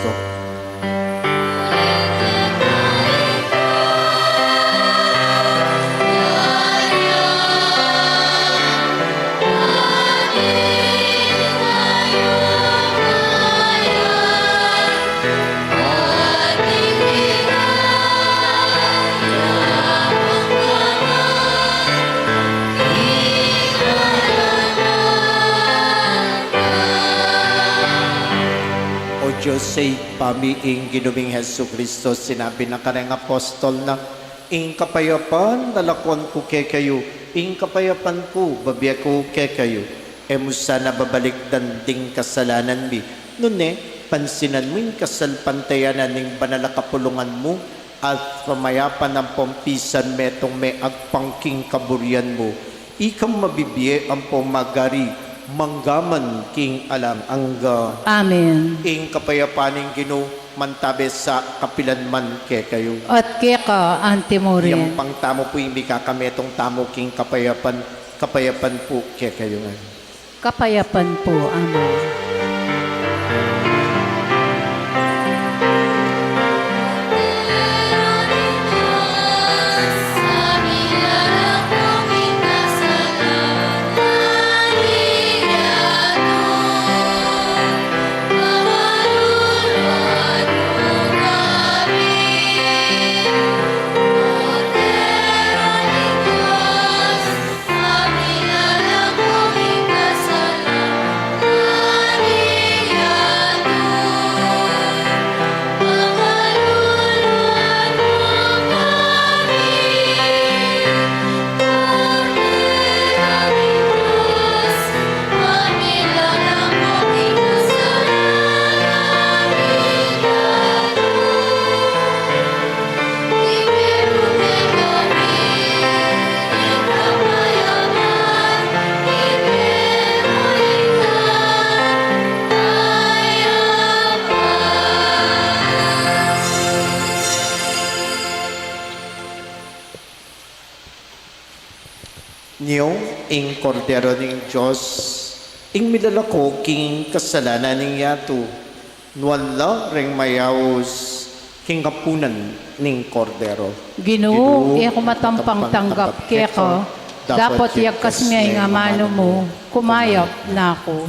O Dios, Ibpa mi, ing Ginu ming Jesucristo, sinabi na kareng apostol na, "Ing kapayapan lalakwan ku kekayu, ing kapayapan ku bibie ku kekayu." E mu sana babalikdan ding kasalanan mi, nune pansinan mu ing kasalpantayanan ning banal a kapulungan mu, at pamayapan ampong pisan metung me agpang king kaburian mu. Ikang mabibie ampong magari mangga man king alang angga. Amen. Ing kapayapan ning Ginu mantabe sa kapilan man kekayu. At keka anti mu rin. Yampang tamu pu ing mikakametung tamu king kapayapan, kapayapan pu kekayu ngan. Kapayapan pu, Ama. Nyo ing Kordero ning Dios, ing milalako king kasalanan ning yatu. Nuan la reng mayaus king apunan ning Kordero. Ginu, e ku matampang tanggap keka, dapot iyagkas me ing amanu mu, kumayap na ku.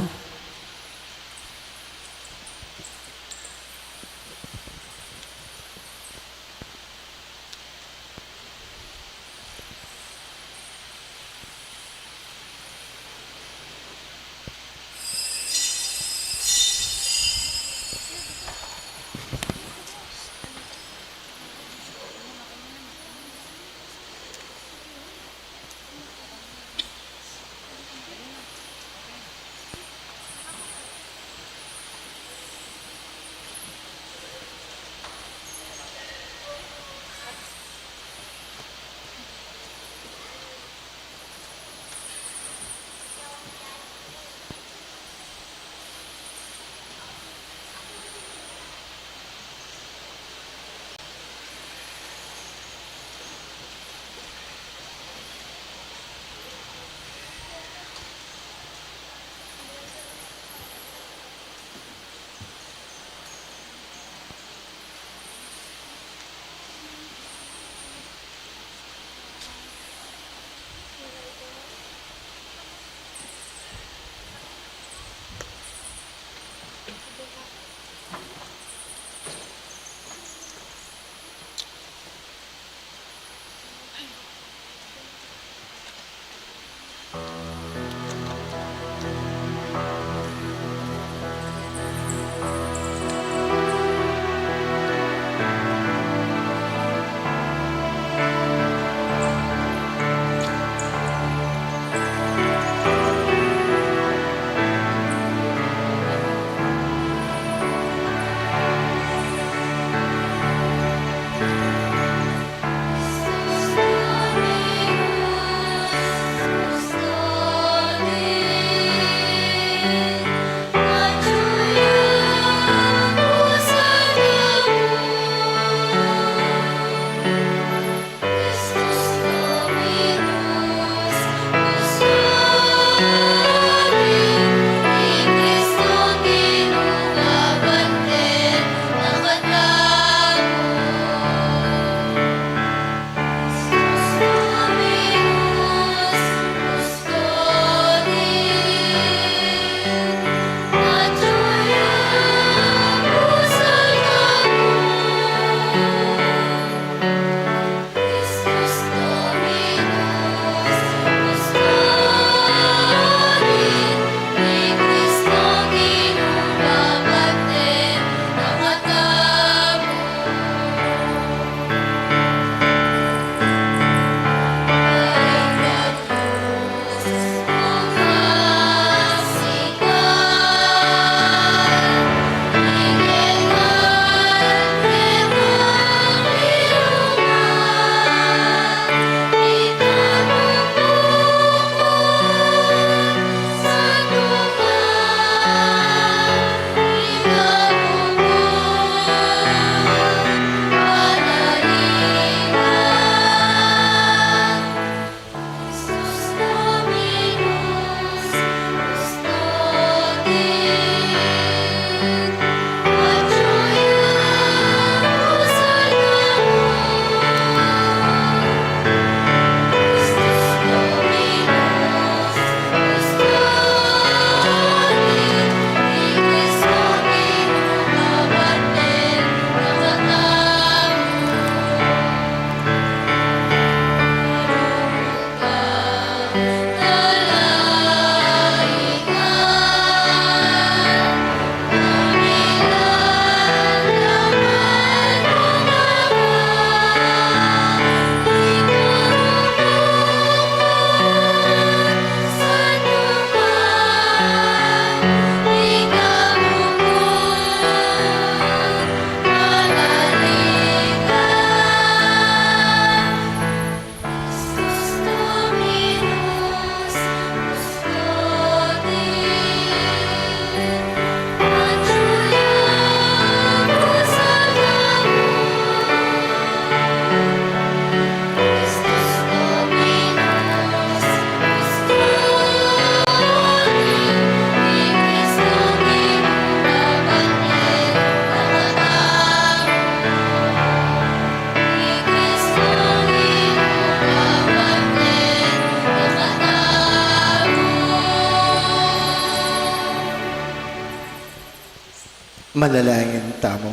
Manalangin tamu.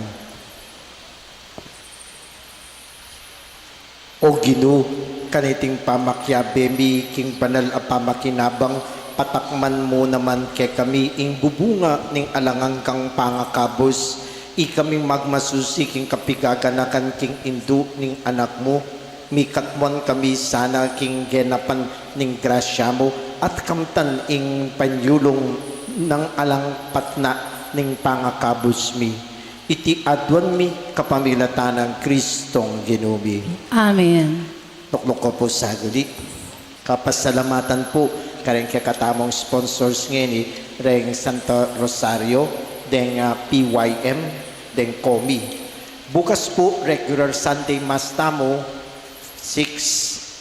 O Ginu, kaniting pamakiabe mi king banal a pamakinabang, patakman mu naman kekami ing bubunga ning alang anggang pangakabus, ikaming magmasusi king kapigaganakan king indu ning Anak mu, mikatmuan kami sana king genapan ning grasya mu, at kamtan ing panyulung nang alang patna ning pangakabus mi. Iti aduan mi kapamilatan nang Kristong Ginu mi. Amen. Lukluk ku pu saguli. Kapasalamatan pu kareng kekatamung sponsors ngeni, reng Santo Rosario, deng, ah, P Y M, deng Comi. Bukas pu, regular Sunday Mass tamu, six,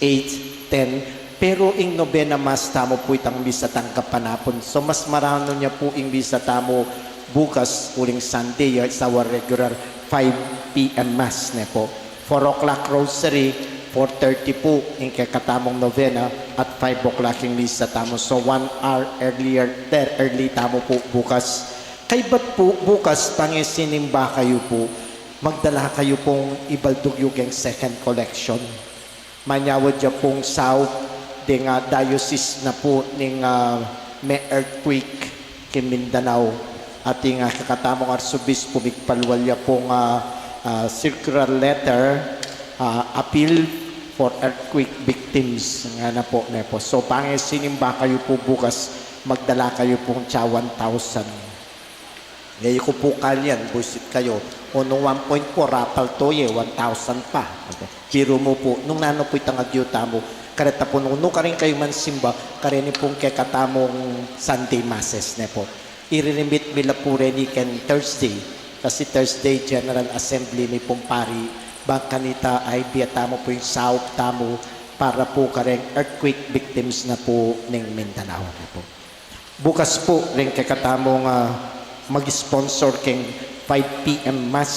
eight, ten. Pero ing novena Mass tamu pu itang misa tang kapanapun. So, mas maranu ne pu ing misa tamu bukas, uling Sunday, ya, it's our regular five P M Mass ne pu. Four o'clock Rosary, four thirty pu ing kekatamung novena, at five o'clock ing misa tamu. So, one hour earlier, there, early tamu pu bukas. Kaybat pu bukas, pangesinimba kayu pu, magdala kayu pung ibaldug yu keng second collection. Manyawad ya pung saup deng, ah, diocese na pu ning, ah, me-earthquake king Mindanao. At ing, ah, kekatamung arsobispo, migpalual ya pung, ah, ah, circular letter, ah, appeal for earthquake victims. Ngana pu, ne pu. So, pangesinimba kayu pu bukas, magdala kayu pung tsa one thousand. Ngeni ku pu kanian, buisit kayu. O nung one point four, apal to ye, one thousand pa. Biru mu pu, nung nanu pu itang agyu tamu, kareta pu nung nu karin kayu mansimba, kareni pung kekatamung Sunday Masses ne pu. Iririmit mi la pu reni keng Thursday, kasi Thursday General Assembly mi pung pari, bang kanita aibie tamu pu ing saup tamu para pu kareng earthquake victims na pu ning Mindanao ne pu. Bukas pu, reng kekatamung, ah, mag-sponsor keng five P M Mass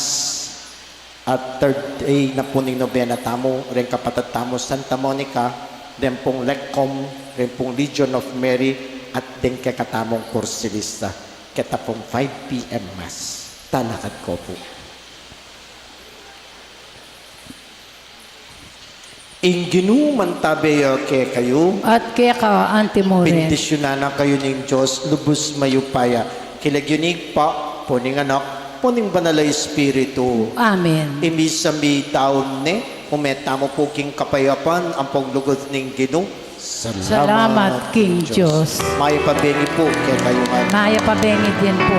at third day na pu ning nobena tamu, reng kapatad tamu Santa Monica, reng pung Lecom, reng pung Legion of Mary, at deng kekatamung Kursilista. Keta pung five P M Mass. Talakad ko pu. Ing Ginu mantabe ya kekayu. At keka antimurin. Bendisyunan na kayu ning Dios lubus mayupaya. King lagyu ning Ibpa, ampo ning Anak, ampo ning Banal a Espiritu. Amen. Ing misa mi daun ne, ume tamu pu king kapayapan, ampong lugud ning Ginu. Salamat king Dios. Mayap a bengi pu kekayu ngan. Mayap a bengi din pu.